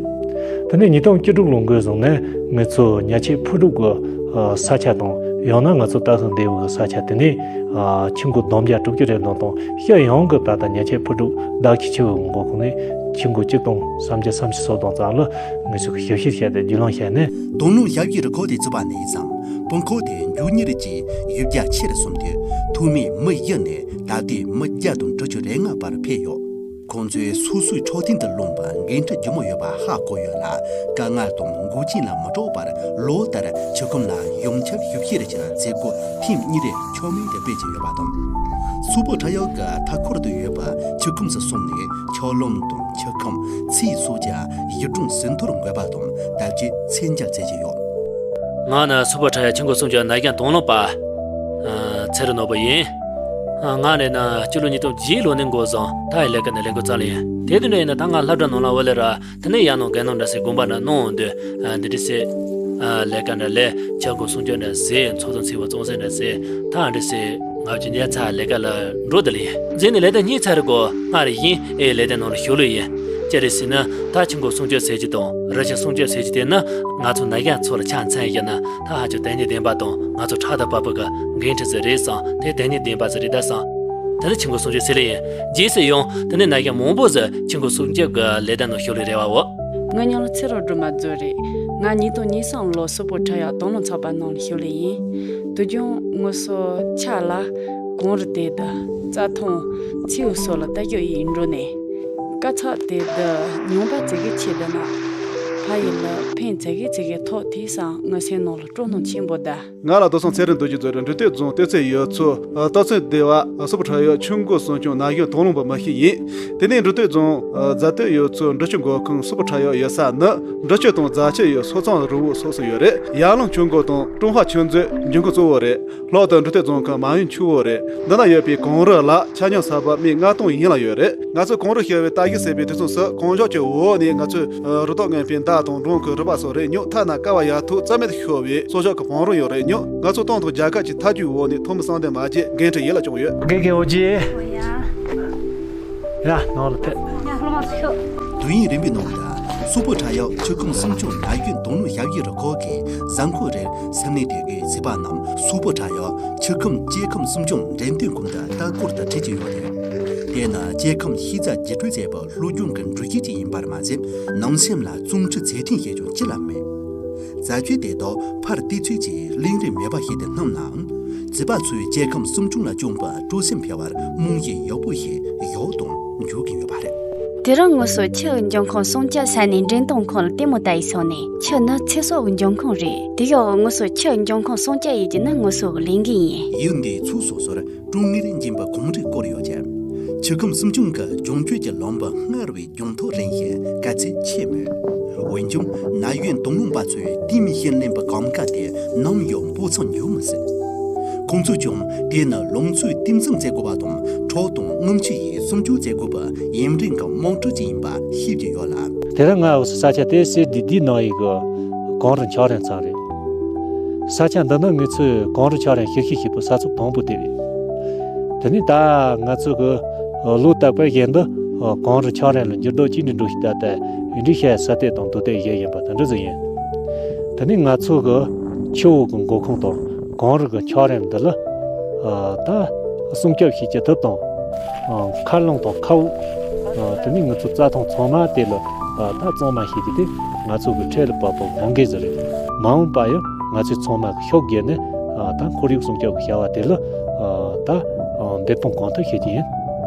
དེ་ནས་ཉིས་སྟོང་བཅུ་དྲུག་ལོ་འགོ་བཟུང་ནས་ངེད་ཚོ་ཉ་ཆས་འཕུར་གྲུ་གི་ས་ཆ་དང་ཡང་ན་ང་ཚོ་སྟོད་ཚན་སྡེ་བའི་གི་ས་ཆ་དེ་ནས་ཆུ་མགོ་བསྡོམས་བརྒྱ་དྲུག་ཅུ་རེ་བདུན་དང་། ཤར་ཡོངས་ཀྱི་ད་ལྟ་ཉ་ཆས་འཕུར་གྲུ་བདག་གི་ཆུ་བོ་མགོ་ཁུངས་ནས་ཆུ་མགོ་གཅིག་སྟོང་སུམ་བརྒྱ་སུམ་ཅུ་སོ་བདུན་ཙམ་ལ་ངེད་ཚོ་གི་ཞིབ་བཤེར་བྱས་ཏེ་བརྒྱུད་ལམ་བྱས་ནས། དོ་སྣང་ཞབས་ཞུའི་རུ་ཁག་དེ་བཙུགས་པ་ནས་བཟུང་། དཔུང་ཁག་དེ་མགྱོགས་མྱུར་གྱིས་ཡུལ་རྒྱ་ཆེ་རུ་སོང་སྟེ། ཐོག་མའི་མི་བཞི་ནས་ད་ལྟའི་མི་བརྒྱ་དང་དྲུག་ཅུ་རེ་ལྔ་བར་འཕེལ་ཡོད། ཁོང་ཚོས་སོ་སོའི་འཕྲོད་བསྟེན་དུ་ལོངས་པའི་འགན་འཁྲི་ལྗིད་མོ་ཡོད་པ་ཧ་གོ་ཡོད་ལ། དཀའ་ངལ་དང་འགོག་རྐྱེན་ལ་མི་སྐྲག་པར་ལོ་ལྟར་ཆུ་ཁོམ་ལ་ཡོངས་ཁྱབ་ཞིབ་བཤེར་གྱི་མཛད་སྒོ་ཐེངས་གཉིས་རེ་ཆོ་མེད་དུ་སྤེལ་གྱི་ཡོད་པ་དང་། སུ་པོ་ཁྲ་ཡའོ་གི་མཐའ་འཁོར་དུ་ཡོད་པའི་ཆུ་ཁོམ་སོགས་ནས་ཆུ་ལམ་དང་ཆུ་ཁོམ་ཚེ་སྲོག་གི་གཞི་གྲངས་ཟིན་ཐོར་འགོད་པ་དང་བརྟག་དཔྱད་ཚད་འཇལ་མཛད་ཀྱི་ཡོད། ང་ནི་སུ་པོ་ཁྲ་ཡའོ་ཆུ་མགོ་སྲུང་སྐྱོབ་ནད་ཡམས་དོ་སྣང་པ་ཚེ་རིང་ནོར་བུ་ཡིན། ང་རེད་ན་སྤྱི་ལོ་ཉིས་སྟོང་བརྒྱད་ལོ་ནས་འགོ་བཟུང་ད་ཡི་ལས་ཀ་ནས་ལས་འགོ་བརྩམས་ལེ་ཡིན། དེ་དུས་ནས་ཡིན་ན་ད་ང་སློབ་གྲྭ་ནང་ལ་འོ་ལེ་ར། དེ་ནས་ཡང་ནང་རྒན་ནང་འདྲ་སེ་དགོན་པ་འདྲ་གནང་འོང་དུས། འདི་འདྲ་སེ། ལས་ཀ་འདྲ་ལས་ཆུ་མགོ་སྲུང་སྐྱོབ་འདྲ་ཟེ་ཚོགས་དང་ཚེ་བ་བཙོང་ཟེ་འདྲ་ཟེ། ད་འདྲ་སེ་ང་བཅས་ཉལ་ཚ་ལས་ཀ་ལ་འགྲོ་དེ་ལེ་ཡིན། རྗེས་ནས་ལས་དོན་གཉིས་ཚར་གོ་སྔར་ཡིན་ཨེ་ལས་དོན་ནང་ལ་ཞུགས་ལེ་ཡིན། ཅི་རེད་ཟེར་ན་ད་ཆུ་མགོ་སྲུང་སྐྱོབ་ཟེར་གྱི་དང་རི་ཆུ་སྲུང་སྐྱོབ་ཟེར་གྱི་དེ་ནི་ང་ཚོ་ནད་ཡམས་ཚོ་ལ་ཆ་མཚོན་ཡིན་ན་ད་ཧ་ཅང་དོན་སྙིང་ལྡན་པ་དང་ང་ཚོ་ཕྲག་དོག་པ་པོ་གི་འགན་འཁྲི་ཟིག་རེད་བསམ་དེ་དོན་སྙིང་ལྡན་པ་ཟིག་རེད་ད་བསམ། དེ་ནི་ཆུ་མགོ་སྲུང་སྐྱོབ་ཟེར་ལེ་ཡིན། རྗེས་སུ་ཡང་དེ་ནི་ནད་ཡམས་མང་པོ་ཟིག་ཆུ་མགོ་སྲུང་སྐྱོབ་གི་ལས་དོན་ནང་ཞུགས་ལེ་རེ་བ་འོ། ང་མིང་ལ་ཚེ་རིང་སྒྲོལ་མ་མཛོད་རེད། ང་ཉིས་སྟོང་ཉེར་གསུམ་ལོ་སུ་པོ་ཁྲ་ཡའོ་དོ་སྣང་ཚོགས་པ་ནང་ལ་ཞུགས་ལེ་ཡིན། དུས་རྒྱུན་ངུ་སོ་ཆ་ལ་གངས་རི་དེ་དུ་རྩྭ་ཐང་མཚེའུ་སོགས་ལ་ལྟ་རྒྱུ་ཡིན་འགྲོ་ནས། དཀའ་ཚེགས་དེ་དུ་མྱོང་པ་ཙི་གེ་ཆེ་དུ་ན། ཕ་ཡུལ་ལ་ཕན་ཙི་གེ་ཙི་གེ་ཐོགས་དེ་སང་ངུ་སེམས་ནང་ལ་སྤྲོ་སྣང་ཆེན་པོ་དུ། ང་ལ་དོ་སང་ཚེ་རིང་རྡོ་རྗེ་མཛོད་རེད། འབྲི་སྟོད་རྫོང་སྟོད་ཚན་ཡུལ་ཚོ་སྟོད་ཚན་སྡེ་བ་སུ་པོ་ཁྲ་ཡའོ་ཆུ་མགོ་སྲུང་སྐྱོང་ནད་ཡམས་དོ་སྣང་པ་མི་ཞིག་ཡིན། དེ་ནས་འབྲི་སྟོད་རྫོང་རྫ་སྟོད་ཡུལ་ཚོ་འབྲི་ཆུ་མགོ་ཁུངས་སུ་པོ་ཁྲ་ཡའོ་ཡོད་ས་ནི་འབྲི་ཆུ་དང་རྫ་ཆུ་ཡི་སོ་ཚང་རི་བོ་སོགས་སུ་ཡོད་རེད། ཡར་ཀླུང་ཆུ་མགོ་དང་ཀྲུང་ཧྭ་ཆུ་མཛོད་འབྱུང་ཁུངས་གཙོ་བོ་རེད། ལྷག་ཏུ་འབྲི་སྟོད་རྫོང་གི་མ་ཡུམ་ཆུ་བོ་རེད། འདི་ན་ཡོད་པའི་གངས་རི་ལ་ཆ་སྙོམས་ས་བབ་མི་ལྔ་སྟོང་ཡན་ལ་ཡོད་རེད། ང་ཚོས་གངས་རི་བཤལ་བའི་རྟ་ཞིག་བསད་པའི་དུས་མཚུངས་སུ་གངས་ལྗོངས་ཀྱི་འོག་ནས་ང་ཚོས་རུ་ཏོག་ངན་པའི་མདའ་དང་སྒྲོམ་གྱི་རུས་པ་སོགས་རེག་མྱོང་། ཐ་ན་ཀ་བ་ཡ་ཐུག་རྩ་མེད་དུ་ཤོར་བའི་སྲོག་ཆགས་ཀྱི་བང་རིམ་ཡང་རེག་མྱོང་། ང་ཚོ་ཏང་དང་རྒྱལ་ཁབ་ཀྱི་ཐབས་ཇུས་འོག་ནས་ཐོག་མའི་གསང་དོན་མ་བརྗེད། འགན་འཁྲི་ཡིད་ལ་བཅངས་ཡོད། དགེ་རྒན་ཨོ་རྒྱན། ཡ། ཡ་ནང་ལ་ཕེབས། ཡ་སློབ་མ་ཚོ་ཤོག་དུས་ཡུན་རིང་པོའི་ནང་དུ་སུ་པོ་ཁྲ་ཡའོ་ཆུ་ཁོམ་སྲུང་སྐྱོང་ནད་ཡམས་དོ་སྣང་ཞབས་ཞུའི་རུ་ཁག་གིས་གཟའ་འཁོར་རེར་སེམས་ནད་དེ་གའི་ཚེ་པ་རྣམས་སུ་པོ་ཁྲ་ཡའོ་ཆུ་ཁོམ་སྐྱེ་ཁམས་སྲུང་སྐྱོང་འགྲེམས་སྟོན་ཁང་དུ་ལྟ་སྐོར་དུ་ཁྲིད་ཀྱི་ཡོད་རེད། དེ་ནི་སྐྱེ་ཁམས་ཤེས་ཚད་བརྒྱུད་སྤྲོད་བྱས་པའི་སློབ་སྦྱོང་གི་འགྲུལ་བཞུད་ཅིག་ཡིན་པར་མ་ཟད། ནང་སེམས་ལ་བརྩོན་འགྲུས་ཚད་ལྡན་བྱེད་རྒྱུ་ཅི་ལ་མེད། རྫས་བཅུད་དེ་དག་ཕར་བལྟས་ཚོད་ཀྱིས་གླེང་རིན་མེད་པ་ཞིག་ཏུ་སྣང་ནའང་། རྩིས་པ་ཚོས་སྐྱེ་ཁམས་སྲུང་སྐྱོང་ལ་བཅངས་པའི་སྤྲོ་སེམས་འཕེལ་བར་རྨང་གཞི་ཡག་པོ་ཞིག་བཞག་དང་འཇོག་གིན་ཡོད་པ་རེད། དེ་རིང་ངུ་སོ་ཆུ་འབྱུང་ཁུངས་སྲུང་སྐྱོབ་ས་གནས་འདྲེན་གཏོང་ཁང་ལ་ལྟད་མོ་ལྟ་ཡི་སོང་ནས། ཆུ་ནི་ཚེ་སྲོག་གི་འབྱུང་ཁུངས་རེད། དེ་ཡང་ངུ་སོ་ཆུ་འབྱུང་ཁུངས་སྲུང་སྐྱོབ་ཡེད་རྒྱུ་ནི་ངུ་སོ་གི་ལས་འགན་ཡིན། ཡུལ་འདིའི་ཚོ་སོ་སོར་ཀྲོང་ངེར་འབྱིན་པའི་གངས་རི་བསྐོར་ཡོད་ཀྱང་། ཆུ་ཁམས་སྲུང་སྐྱོང་གི་ལྗང་བཅུད་ཀྱི་ལམ་བུ་སྔར་བས་རྒྱང་ཐག་རིང་ཞིང་དཀའ་ཚེགས་ཆེ་མོད། འོན་ཀྱང་ནད་ཡམས་དོ་སྣང་པ་ཚོས་དེ་མིན་ཞིང་ལས་པའི་གོམ་ཁ་དེ་ནམ་ཡང་འབོར་ཚང་འགྱུར་མི་སྲིད། ཁོང་ཚོས་ཀྱང་དེ་ནི་ལང་ཚོའི་དུས་མཚམས་བཙལ་དགོས་པ་དང་ཁྲག་དང་རྔུལ་ཆུ་ཡིས་སྲུང་སྐྱོབ་བྱེད་དགོས་པའི་ཡུན་རིང་གི་དམག་འཁྲུག་ཅིག་ཡིན་པ་ཤེས་ཀྱི་ཡོད་ལ། དེ་རིང་ང་འུ་ས་ས་ཆ་དེ་སེ་ཌི་ཌི་ནང་ཡི་གི་གངས་རི་འཁྱགས་རོམ་ཚང་རེད། ས་ཆ་འདི་ནི་ངེད་ཚོས་གངས་རི་འཁྱགས་རོམ་ཞིབ་བཤེར་བྱེད་པའི་ས་ཚུགས་དང་པོ་དེ་རེད། དེ་ནས་ད་ང་ཚོ་གི་ལོ་རྟག་པར་བཞིན་དུ་གངས་རི་འཁྱགས་རོམ་ལ་འགྱུར་ལྡོག་ཅི་འདྲ་འགྲོ་ཞིག་ད་ལྟ་འདྲི་བཤད་ས་དེ་དང་དུ་དེ་བཞིན་ཡིན་པ་དེ་འདྲ་ཟིག་ཡིན། དེ་ནས་ང་ཚོ་གི་ཆུ་བོ་གི་མགོ་ཁུངས་དང་གངས་རི་གི་འཁྱགས་རོམ་འདི་ལ་ད་སྲུང་སྐྱོབ་བྱེད་ཀྱི་ཐབས་དང་། མཁར་རླུང་དང་མཁར་དབུགས། དེ་ནས་ང་ཚོ་རྩྭ་ཐང་ཚང་མ་དེ་ལ་ད་གཙང་མ་བྱེད་རྒྱུ་དེ་ང་ཚོ་གི་འཕྲལ་ལ་བབས་པའི་དགོངས་འགལ་ཟིག་རེད། མ་འོངས་པ་ཡང་ང་ཚོས་ཚང་མ་གི་ཤུགས་བརྒྱབ་ནས་ད་ཁོར་ཡུག་སྲུང་སྐྱོབ་ཀྱི་བྱ་བ་དེ་ལ་ད་འབད་འབུངས་གང་ཐུབ་བྱེད་ཀྱི་ཡིན།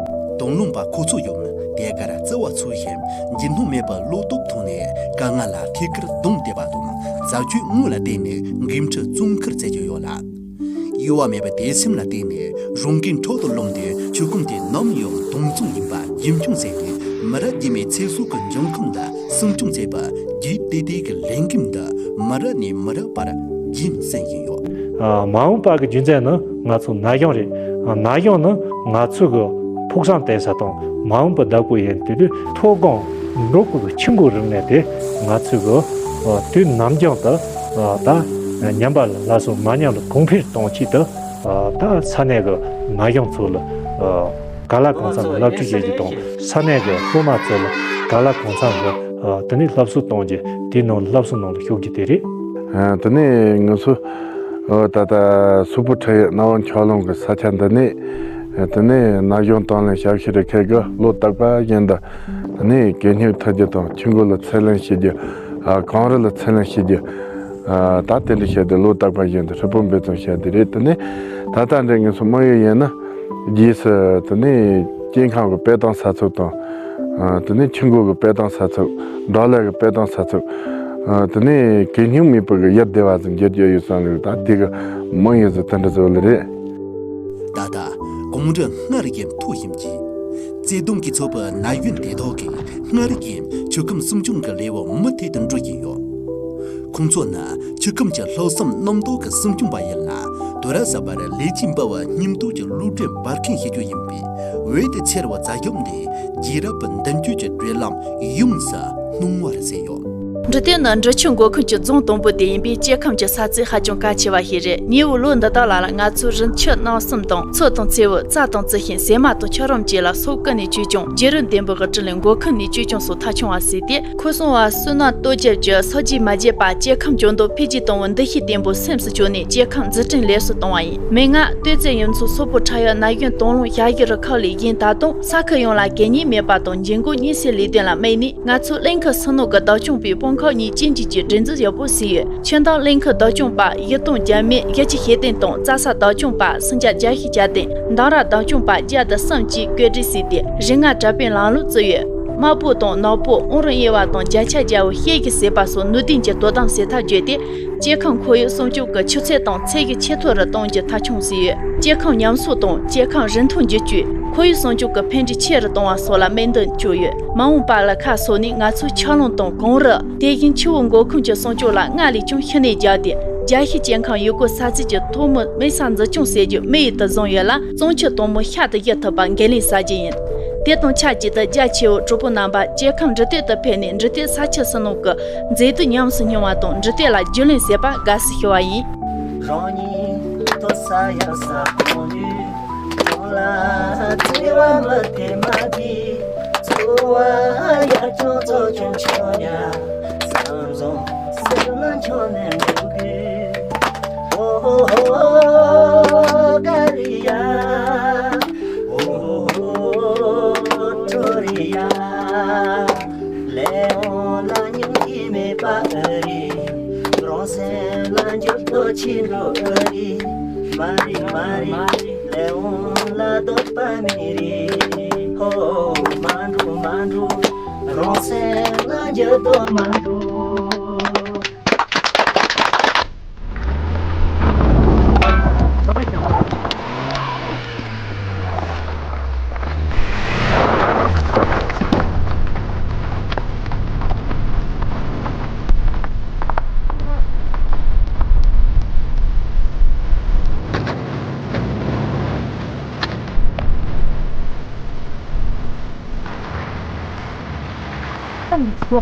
དོ་སྣང་པ་ཁོ་ཚོ་ཡང་དེ་གར་བརྩེ་བ་ཚུལ་བཞིན་འཇིགས་སྣང་མེད་པའི་བློ་སྟོབས་ཐོག་ནས་དཀའ་ངལ་ལ་ཐད་ཀར་གདོང་གཏད་པ་དང་རྩ་ཆོས་དངོས་ལ་བརྟེན་ནས་འགན་འཁྲི་བཙོན་ཁུར་མཛད་ཀྱི་ཡོད་ལ། གཡོ་བ་མེད་པའི་དད་སེམས་ལ་བརྟེན་ནས་རང་འགན་འཕྲོག་ཏུ་ལོངས་ཏེ་ཆུ་ཁོམ་དེ་ནམ་ཡང་སྟོང་བཙོང་ཡིན་པ་རྒྱུན་འཁྱོངས་བྱས་ཏེ་མི་རབས་རྗེས་མའི་ཚེ་སྲོག་གི་འབྱུང་ཁམས་ལ་ སྲུང་སྐྱོང་བྱས་པ་རྒྱུད་སྡེ་སྡེ་གི་ལས་འགན་འདི་མི་རབས་ནས་མི་རབས་བར་རྒྱུན་བསྲིངས་ཡིན་ཡོད། ཨ། མ་འོངས་པ་གི་རྒྱུ་མཚན་ནི་ང་ཚོ་ན་གཞོན་རེད། ཨ། ན་གཞོན་ནི་ང་ཚོ་གི་ཕུགས་བསམ་བརྟན་ས་དང་མ་འོངས་པའི་བདག་པོ་ཡིན། དེ་དུས་མཐོ་སྒང་འབྲོག་ཁུལ་གྱི་ཆུ་འགོའི་རིག་གནས་དེ་ང་ཚོ་གི། ཨ། དུས་ནམ་རྒྱུན་དུ། ཨ། ད་ཉམས་པ་ལ་སླར་གསོ། མ་ཉམས་ལ་གོང་འཕེལ་གཏོང་ཆེད་དུ། ཨ། ད་ས་གནས་ཀྱི་ན་གཞོན་ཚོ་ལ། ཨ། ག་ལ་གང་འཚམ་གྱི་བསླབ་ཁྲིད་བྱེད་རྒྱུ་དང་། ས་གནས་ཀྱི་སློབ་མ་ཚོ་ལ་ག་ལ་གང་འཚམ་གྱི། ཨ། དེ་ནས་སློབ་གསོ་གཏོང་རྒྱུ། དེའི་ནང་སློབ་གསོ་ནང་ལ་ཞུགས་རྒྱུ་དེ་རེད། ཨ། དེ་ནས་ང་ཚོ། ཨ། ད་ལྟ་སུག་པོ་ཁྲ་ཡོད་སྣ་བོ་འཁྱགས་ལུང་གི་ས་ཆ་འདི་ནས། ཨ། དེ་ནས་ན་གཞོན་དང་ལེན་ཞབས་ཞུ་རུ་ཁག་གི་ལོ་རྟག་པ་བཞིན་དུ། དེ་ནས་གད་སྙིགས་འཐུ་རྒྱུ་དང་ཆུ་འགོ་ལ་ཚད་ལེན་བྱེད་རྒྱུ། ཨ། གངས་རི་ལ་ཚད་ལེན་བྱེད་རྒྱུ། ཨ། ད་དེ་འདྲ་བྱས་ཏེ་ལོ་རྟག་པ་བཞིན་དུ་ཧྲིལ་པོ་འབད་བརྩོན་བྱས་ཏེ་རེད། དེ་ནས་ད་ལྟ་འདྲ་ངེས་སུ་མ་ཡོད་ཡིན་ན། རྗེས་སུ་དེ་ནས་སྐྱེ་ཁམས་ཀྱི་དཔེ་སྟོན་ས་ཚིགས་དང་། ཨ། དེ་ནས་ཆུ་འགོ་གི་དཔེ་སྟོན་ས་ཚིགས། བྲག་ལ་གི་དཔེ་སྟོན་ས་ཚིགས། ཨ། དེ་ནས་གད་སྙིགས་མེད་པའི་གི་ཡུལ་སྡེ་བ་ཟིག་འགྱུར་རྒྱུ་ཡོད་བསམ་ལེ། ད་དེ་གི་མི་ཡིན་ཟིག་དེ་འདྲ་ཟིག་ལེ་རེད། ད་ལྟ་གངས་རི་སྔར་བཞིན་མཐོ་ཞིང་རྒྱས། བརྩེ་དུང་གིས་ཚོར་བའི་ན་གཞོན་དེ་དག་གིས་སྔར་བཞིན་ཆུ་ཁམས་སྲུང་སྐྱོང་གི་ལས་བུ་མུ་མཐུད་དུ་འགྲོ་བཞིན་ཡོད། ཁོང་ཚོ་ནི་ཆུ་ཁམས་ཀྱི་ལྷག་བསམ་རྣམ་རྟོག་གིས་སྲུང་སྐྱོང་པ་ཡིན་ལ། དུས་རབས་གསར་པར་ལེགས་བཅོས་འབུལ་བའི་སྙིང་སྟོབས་ཀྱི་གླུ་སྒྲོན་འབར་མཁན་ཞིག་ཀྱང་ཡིན་པས། འོད་དུ་འཚེར་བའི་རྩྭ་ཞབས་འདིས་རྒྱལ་རབས་མདུན་སྐྱོད་ཀྱི་བགྲོད་ལམ་ཡོངས་སུ་སྣང་བར་མཛད་ཡོད། འབྲི་སྟོད་ནི་འབྲི་ཆུ་འགོ་ཁུངས་ཀྱི་རྫོང་དང་པོ་དེ་ཡིན་པས། སྐྱེ་ཁམས་ཀྱི་ས་ཚིགས་ཧ་ཅང་གལ་ཆེ་བ་ཞིག་རེད། ཉེ་བའི་ལོ་འདི་དག་ལ་ང་ཚོས་རི་ཆུ་གནམ་གསུམ་དང་མཚོ་དང་མཚེའུ། རྩྭ་དང་རྩི་ཤིང་། ཟེ་མ་དང་ཆུ་རམ་བཅས་ལ་སོ་ཀུན་ནས་བཅོས་སྐྱོང་། བརྒྱུད་རིམ་ལྡན་པའི་དབུ་ཁྲིད་ལས་འགོ་ཁུངས་ནས་བཅོས་སྐྱོང་སོགས་མཐའ་འཁྱོངས་པ་བྱས་ཏེ། ཁོ་སོང་བ་བསོད་ནམས་སྟོབས་རྒྱལ་གྱིས་སོ་བརྗེ་མ་བརྗེད་པར་སྐྱེ་ཁམས་ལྗང་མདོག་འཕེལ་རྒྱས་གཏོང་བའི་འདུ་ཤེས་བརྟན་པོ་སེམས་སུ་བཅངས་ནས་སྐྱེ་ཁམས་འཛུགས་སྐྲུན་ལེགས་སུ་གཏོང་བ་ཡིན། མིག་སྔར་སྟོད་རྩེ་གཡུ་མཚོ་སོག་པོ་ཁྲ་ཡོད་ན་གཞོན་དང་བླངས་ཞབས་ཞུ་རུ་ཁག་ལས་གཞན་ད་དུང་ས་ཁུལ་ཡོངས་ལ་གད་སྙིགས་མེད་པ་དང་ལྗང་གུ་མཉེན་གསལ་ལས་དོན་ལ་དམིགས་ནས། ང་ཚོ་གླིང་ཁུལ་ཧྲིལ་ནང་གི་བདག་སྐྱོང་པའི་སྤང་ཁག་གཉིས་ཅན་གཅིག་གི་སྒྲིག་འཛུགས་ཡག་པོ་བཟོས་ཡོད། ཆུ་འདམ་གླིང་ཁུལ་བདག་སྐྱོང་པ་བཞི་སྟོང་བརྒྱ་མེད་བཞི་བཅུ་ཞེ་བདུན་དང་། རྩྭ་ས་བདག་སྐྱོང་པ་སུམ་བརྒྱ་བརྒྱད་ཅུ་གྱ་བདུན། འདམ་ར་བདག་སྐྱོང་པ་བརྒྱ་དང་གསུམ་བཅས་བཀོད་སྒྲིག་བྱས་ཏེ། རིགས་ལྔ་གྲྭ་པའི་ལམ་ལུགས་བཙུགས་ཡོད། དམར་པོ་དང་ནག་པོ། ཨང་རིམ་དབྱེ་བ་དང་བརྒྱ་ཆ་བརྒྱ་བོ་ཤེལ་གྱིས་བཟོས་པ་སོགས་ནུས་ལྡན་གྱི་དོ་དམ་བྱེད་ཐབས་བརྒྱུད་དེ། སྐྱེ་ཁམས་ཁོར་ཡུག་སྲུང་སྐྱོབ་ཀྱི་ཆུ་ཚད་དང་ཚད་གཞི་ཆེ་མཐོ་རུ་གཏོང་རྒྱུ་མཐའ་འཁྱོངས་བྱས་ཡོད། སྐྱེ་ཁམས་ཉམས་གསོ་དང་སྐྱེ་ཁམས་རིན་ཐང་བསྒྱུར་བཅོས། ཁོར་ཡུག་སྲུང་སྐྱོབ་ཀྱི་ཕན་འབྲས་ཆེ་རུ་གཏོང་བ་སོགས་ལ་དམིགས་འདུན་བཅངས་ཡོད། མ་འོངས་པ་ལ་ཁ་གསོ་ནས་ང་ཚོས་ཆུ་ཀླུང་དང་གངས་རི། དེ་བཞིན་ཆུ་བོ་འགོ་ཁུངས་ཀྱི་སྲུང་སྐྱོབ་ལ་སྔར་ལས་ཀྱང་ཤུགས་སྣོན་བརྒྱབ་སྟེ། རྒྱལ་སྤྱིའི་སྐྱེ་ཁམས་ཡུལ་སྐོར་ས་ཚིགས་ཀྱི་ཐོག་མའི་དམིགས་བསལ་འཛིན་སྐྱོང་བྱེད་རྒྱུ་དམིགས་ཡུལ་དུ་བཟུང་ཡོད་ལ། གཙང་ཆུ་དྭངས་མོ་ཤར་དུ་བཞུར་ཐུབ་པར་འགན་ལེན་བྱ་རྒྱུ་ཡིན། དེ་དང་ཆབས་ཅིག་ཏུ་རྒྱ་ཆེའི་གྲོགས་པོ་རྣམ་པ་སྐྱེ་ཁམས་འབྲི་སྟོད་དུ་ཕེབས་ནས་འབྲི་སྟོད་ས་ཆ་ཕྱི་ནང་གི་མཛེས་སྡུག་ཉམས་སུ་མྱོང་བ་དང་། འབྲི་སྟོད་ལ་རྒྱུས་ལོན་བྱས་པར་དགའ་བསུ་ཞུ་བ་ཡིན། རང་ཉིད་ཐོབ་ས་ཡག་ས་གོང་ནས། གང་ལ་བརྩེ་བ་མི་དེ་མ་དེ། འཚོ་བ་ཡར་བརྩོན་གཙོ་སྐྱོང་ཆོག་ཡ། བསམ་བཟང་སེམས་ལ་འཆང་ནས་འགྲོ་དགོས། ཨོ་ཧོ་ཧོ་ཀ་རི་ཡ། ཨོ་ཧོ་ཧོ་ཀྲོ་རི་ཡ། ལས་དབང་ལ་སྙིང་རྗེ་མེད་པ་ཨ་རི། རང་སེམས་ལ་འགྱུར་ལྡོག་ཆེ་འགྲོ་ཨ་རི། མ་རེད་མ་རེད། ལས་དབང་ལ་ལྡོག་པ་མེད་རེད། ཧོ། མ་འགྲོ་མ་འགྲོ། རང་སེམས་ལ་འགྱུར་ལྡོག་མ་འགྲོ། ལྷོ་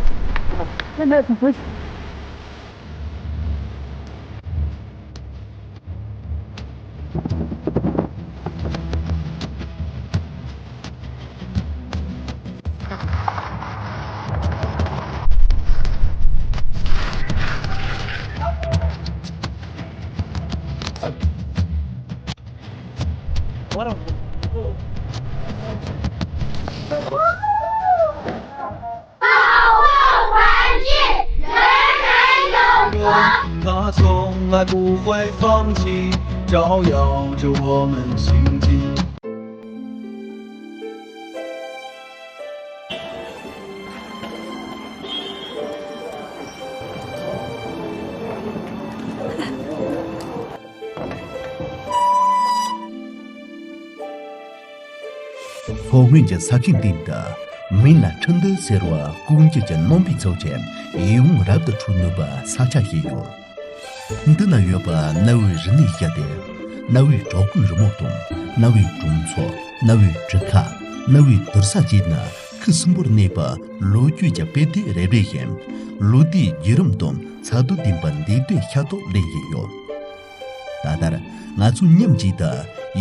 སྔོན་གྱི་ས་ཁུལ་འདི་འདྲ་ མིང་ལ་ཁྲི་འདུལ་ཟེར་བ་ཀུན་མཁྱེན་གྱི་རྣམ་པའི་ཚོགས་ཀྱིས་ཡིད་འོང་རབ་ཏུ་འཕྲོག་ནུས་པ་ས་ཆ་ཞིག་ཡོད། འདི་ན་ཡོད་པ་གནའ་བོའི་རིག་གནས་བཞི་སྟེ། གནའ་བོའི་བྲག་བརྐོས་རི་མོ་དང་། གནའ་བོའི་གྲོང་ཚོ། གནའ་བོའི་གྲུ་ཁ། གནའ་བོའི་དུར་ས་བཅས་ནི་ཁུལ་གསུམ་པོར་གནས་པའི་ལོ་རྒྱུས་ཀྱི་དཔེ་དེབ་རེ་རེ་བཞིན་ལོ་ཟླའི་བརྒྱུད་རིམ་དང་ཚད་དང་ལྡན་པའི་འདས་དོན་ཤ་སྟག་ལེན་བཞིན་ཡོད། ད་ལྟར་ང་ཚོ་མཉམ་གཅིག་ཏུ་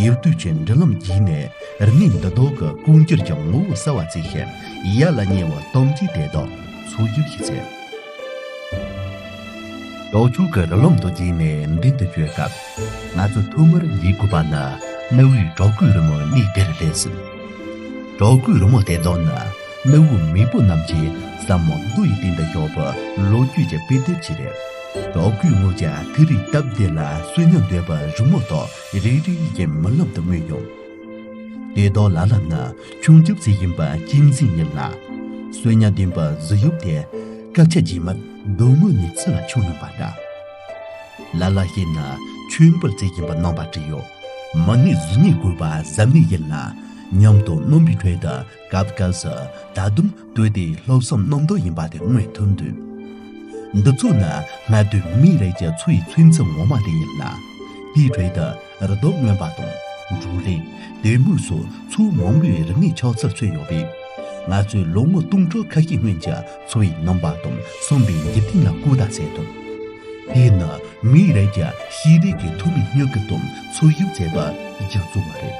ཡུལ་དུས་ཀྱི་འབྲེལ་ལམ་བརྒྱུད་ནས་རིག་གནས་འདི་དག་གི་ཀུན་འགྱུར་གྱི་ངོ་བོ་གསལ་བ་བརྩིས་ཤིང་ཡ་ལ་ཉེ་བའི་གཏམ་རྒྱུད་དེ་དག་འཚོལ་ཞིབ་བྱེད་ཚེ། ལྡོག་ཕྱོགས་ཀྱི་རི་ལམ་དུ་བརྒྱུད་ནས་མདུན་དུ་བསྐྱོད་སྐབས། ང་ཚོ་ཐོག་མར་འཇིགས་དགོས་པ་ནི་གནའ་བོའི་བྲག་བརྐོས་རི་མོ་གནས་དེར་སླེབས་ཟིན། བྲག་བརྐོས་རི་མོ་དེ་དག་ནི་གནའ་བོའི་མེས་པོ་རྣམས་ཀྱིས་བསམ་བློ་རྡོ་ཡི་སྟེང་དུ་བཞག་པའི་ལོ་རྒྱུས་ཀྱི་དཔེ་དེབ་ཅིག་རེད། བྲག་བརྐོས་དངོས་ཀྱི་ཐིག་རིས་སྟབས་བདེ་ལ་གསོན་ཉམས་དོད་པའི་རི་མོ་དག་རེ་རེ་བཞིན་རྨི་ལམ་དུ་མངོན་ཡོང་། དེ་དག་ལ་ལ་ནི་ཆུང་ཆུང་ཚེ་ཡིན་པ་གཅན་གཟན་ཡིན་ལ། གསོན་ཉམས་ལྡན་པའི་གཟུགས་དབྱིབས་དེ་སྐད་ཆ་རྗེས་མར་གདོང་ངོས་ནས་ཚུར་ལ་ཕྱོགས་ཡོང་བ་འདྲ། ལ་ལ་ཞིག་ནི་ཆོས་འབུལ་ཚེ་ཡིན་པ་རྣམ་པ་བྲིས་ཡོད། མི་སྣའི་གཟུགས་བརྙན་བཀོད་པ་གཟབ་ནན་ཡིན་ལ། ཉམས་དང་རྣམ་པའི་ཁྲོད་དུ་སྐབས་སྐབས་སུ་ད་དུང་དུས་དེའི་ལྷག་བསམ་རྣམ་དག་ཡིན་པ་དེ་མངོན་ཐུབ་འདུག། འདི་ཚོ་ནི་སྔ་དུས་མིའི་རིགས་ཀྱི་འཚོ་བའི་ཚོད་འཛིན་ངོ་མ་དེ་ཡིན་ལ། དེའི་ཁྲོད་དུ་རི་དྭགས་རྔོན་པ་དང་། འབྲོག་རིགས། དེད་མོས་སོགས་ཚོ་བ་མང་པོའི་རིག་གནས་ཆགས་ཚུལ་མཚོན་ཡོད་པས། ང་ཚོས་ལོ་ངོ་སྟོང་ཕྲག་ཁ་ཤས་སྔོན་གྱི་འཚོ་བའི་རྣམ་པ་དང་བསམ་པའི་འཇིག་རྟེན་ལ་བཀོད་བརྡ་བྱེད་ཐུབ། དེས་ནི་མིའི་རིགས་ཀྱི་ཤེས་རིག་གི་ཐོག་མའི་མྱུ་གུ་དང་འཚོལ་ཞིབ་བྱས་པ་རྒྱུ་གཙོ་བོ་རེད།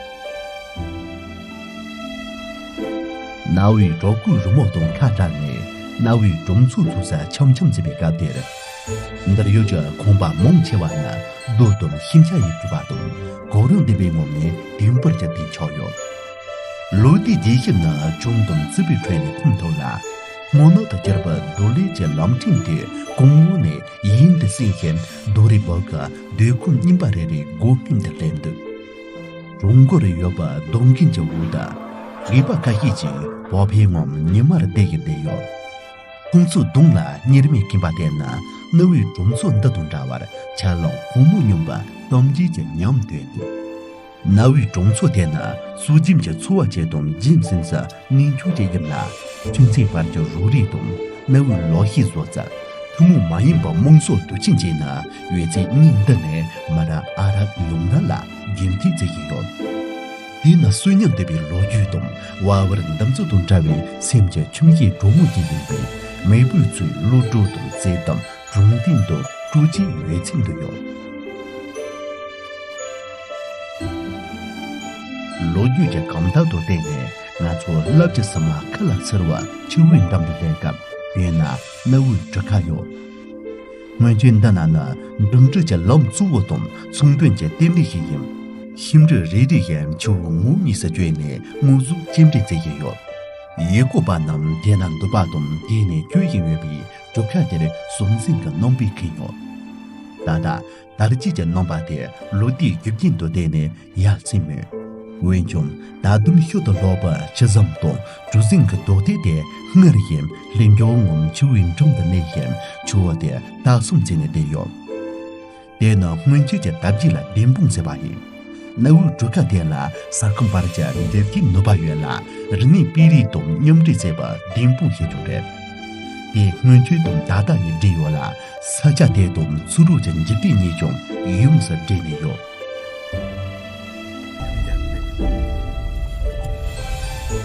གནའ་བོའི་བྲག་བརྐོས་རི་མོ་དང་ཁ་བྲལ་ནས་གནའ་བོའི་གྲོང་ཚོ་ཚུགས་ས་འཆམ་འཆམ་ཟིན་པའི་སྐབས་དེར། འདིར་ཡོད་ཀྱི་ཁང་པ་མང་ཆེ་བ་ནི་རྡོ་དང་ཤིང་ཆ་ཡིས་གྲུབ་པ་དང་གོ་རིམ་ལྡན་པའི་ངང་ནས་བདེན་པར་གྱུར་ཏེ་ཆགས་ཡོད། ལོ་ཟླའི་རྗེས་ཤུལ་ནི་ཆུང་དང་རྩུབ་པའི་ཁྲོད་ནས་འཁུམས་ཐུབ་ལ། སྔོ་ནག་ཏུ་གྱུར་པའི་རྡོ་ལེབ་ཀྱི་ལམ་ཕྲན་དེ་གོང་འོག་ནས་ཡིན་དུ་བསྲིངས་ཤིང་རྡོ་རིང་བར་གྱི་སྡོད་ཁང་རྙིང་པ་རེ་རེའི་སྒོ་སྨད་དུ་སླེབས་འདུག། གྲོང་སྐོར་རུ་ཡོད་པ་རྡོ་མགོན་གྱི་འོག་ཏུ་རྒས་པ་ཁ་ཤས་ཀྱིས་བག་ཕེབས་ངང་ཉི་མར་བསྡད་ཀྱིན་བསྡད་ཡོད། ཁོང་ཚོའི་གདོང་ལ་གཉེར་མའི་ཁེངས་པ་དེ་ནི་གནའ་བོའི་གྲོང་ཚོ་འདི་དང་འདྲ་བར་ཆ་ལང་གོང་མོ་སྙོམས་པ་གཏམ་རྒྱུད་ཀྱི་ཉམས་དོད་འདུག། གནའ་བོའི་གྲོང་ཚོ་དེ་ནི་སྲོལ་རྒྱུན་གྱི་འཚོ་བ་བཅས་དང་རྒྱུན་བསྲིངས་ས་གནས་ཆུང་ཅིག་ཡིན་ལ། ཁྱིམ་མཚེས་བར་གྱི་རོགས་རེས་དང་གནའ་བོའི་ལག་ཤེས་བཟོ་རྩལ། ཐུན་མོང་མ་ཡིན་པའི་དམངས་སྲོལ་དུས་ཆེན་བཅས་ནི་ཡོད་ཚད་གནས་འདི་ནས་མི་རབས་ཨ་རབ་ཡོངས་གྲགས་ལ་རྒྱུན་མཐུད་བྱེད་ཀྱི་ཡོད། དེས་ན་གསོན་ཉམས་ལྡན་པའི་ལོ་རྒྱུས་དང་བར་བར་འདུ་འཛོམས་དང་བྲལ་བའི་སེམས་ཀྱི་ཁྱིམ་གཞིས་གྲོགས་མོ་ཅིག་ཡིན་པས། མེས་པོའི་ཚོའི་གླུ་བྲོ་དང་རྩེད་གཏམ། སྒྲུང་གཏམ་དང་སྤྲོ་སྐྱིད་ཡོད་ཚད་འདུ་ཡོད། ལོ་རྒྱུས་ཀྱི་གང་ཟག་ཏུ་བརྟེན་ནས་ང་ཚོ་རླབས་ཀྱི་སིལ་མ་ཁ་ལ་འཚེར་བ་ཆུ་བོའི་འགྲམ་དུ་སླེབས་སྐབས། དེ་ན་གནའ་བོའི་གྲུ་ཁ་ཡོད། སྔོན་ཆད་འདི་ན་ནི་འགྲིམ་འགྲུལ་གྱི་ལམ་གཙོ་བོ་དང་ཚོང་དོན་གྱི་ལྟེ་གནས་ཤིག་ཡིན། ཁྱིམ་རུ་རེ་རེ་བཞིན་ཆུ་བོ་ངོགས་གཉིས་སུ་བསྐྱོད་ནས་དངོས་ཟོག་སྐྱེལ་འདྲེན་བྱེད་ཀྱི་ཡོད། ཡུལ་སྐོར་པ་རྣམས་དེ་ན་འདུག་པ་དང་དེ་ནས་བསྐྱོད་བཞིན་ཡོད་པས་གྲུ་ཁ་དེར་སྲོང་བཙན་གྱི་རྣམ་པས་ཁེངས་ཡོད། ད་ལྟ་དར་རྒྱས་ཀྱི་རྣམ་པ་དེ་ལོ་ཟླའི་རྒྱུ་རྐྱེན་དུ་བརྟེན་ནས་ཡར་སེང་མོད། འོན་ཀྱང་ད་དུང་ཤུལ་དུ་ལྷག་པའི་ཆུ་ཟམ་དང་གྲུ་གཟིངས་ཀྱི་རྡོག་སྟེགས་དེ་སྔར་བཞིན་ལྷིང་འཇགས་ངང་ཆུ་བོའི་འགྲམ་དུ་གནས་ཤིང་ཆུ་བོ་དེ་ལྟ་སྲུང་བྱས་ནས་བསྡད་ཡོད། དེ་ནི་སྔོན་ཆད་ཀྱི་དར་རྒྱས་ལ་བདེན་དཔང་བྱས་པ་ཡིན། གནའ་བོའི་གྲུ་ཁ་དེ་ལ་ས་ཁམས་བར་གྱི་འབྲེལ་བའི་ནུས་པ་ཡོད་ལ། རིག་གནས་སྤེལ་རེས་དང་མཉམ་འདྲེས་བྱས་པ་བདེན་དཔང་བྱེད་རྒྱུ་རེད། དེ་སྔོན་ཆད་དང་ད་ལྟ་ཡི་འབྲེལ་ཡོད་ལ། ས་ཆ་དེ་དང་ཚུར་རོལ་གྱི་འཇིག་རྟེན་གཉིས་ཀྱང་ཡོངས་སུ་འདྲེས་ནས་ཡོད།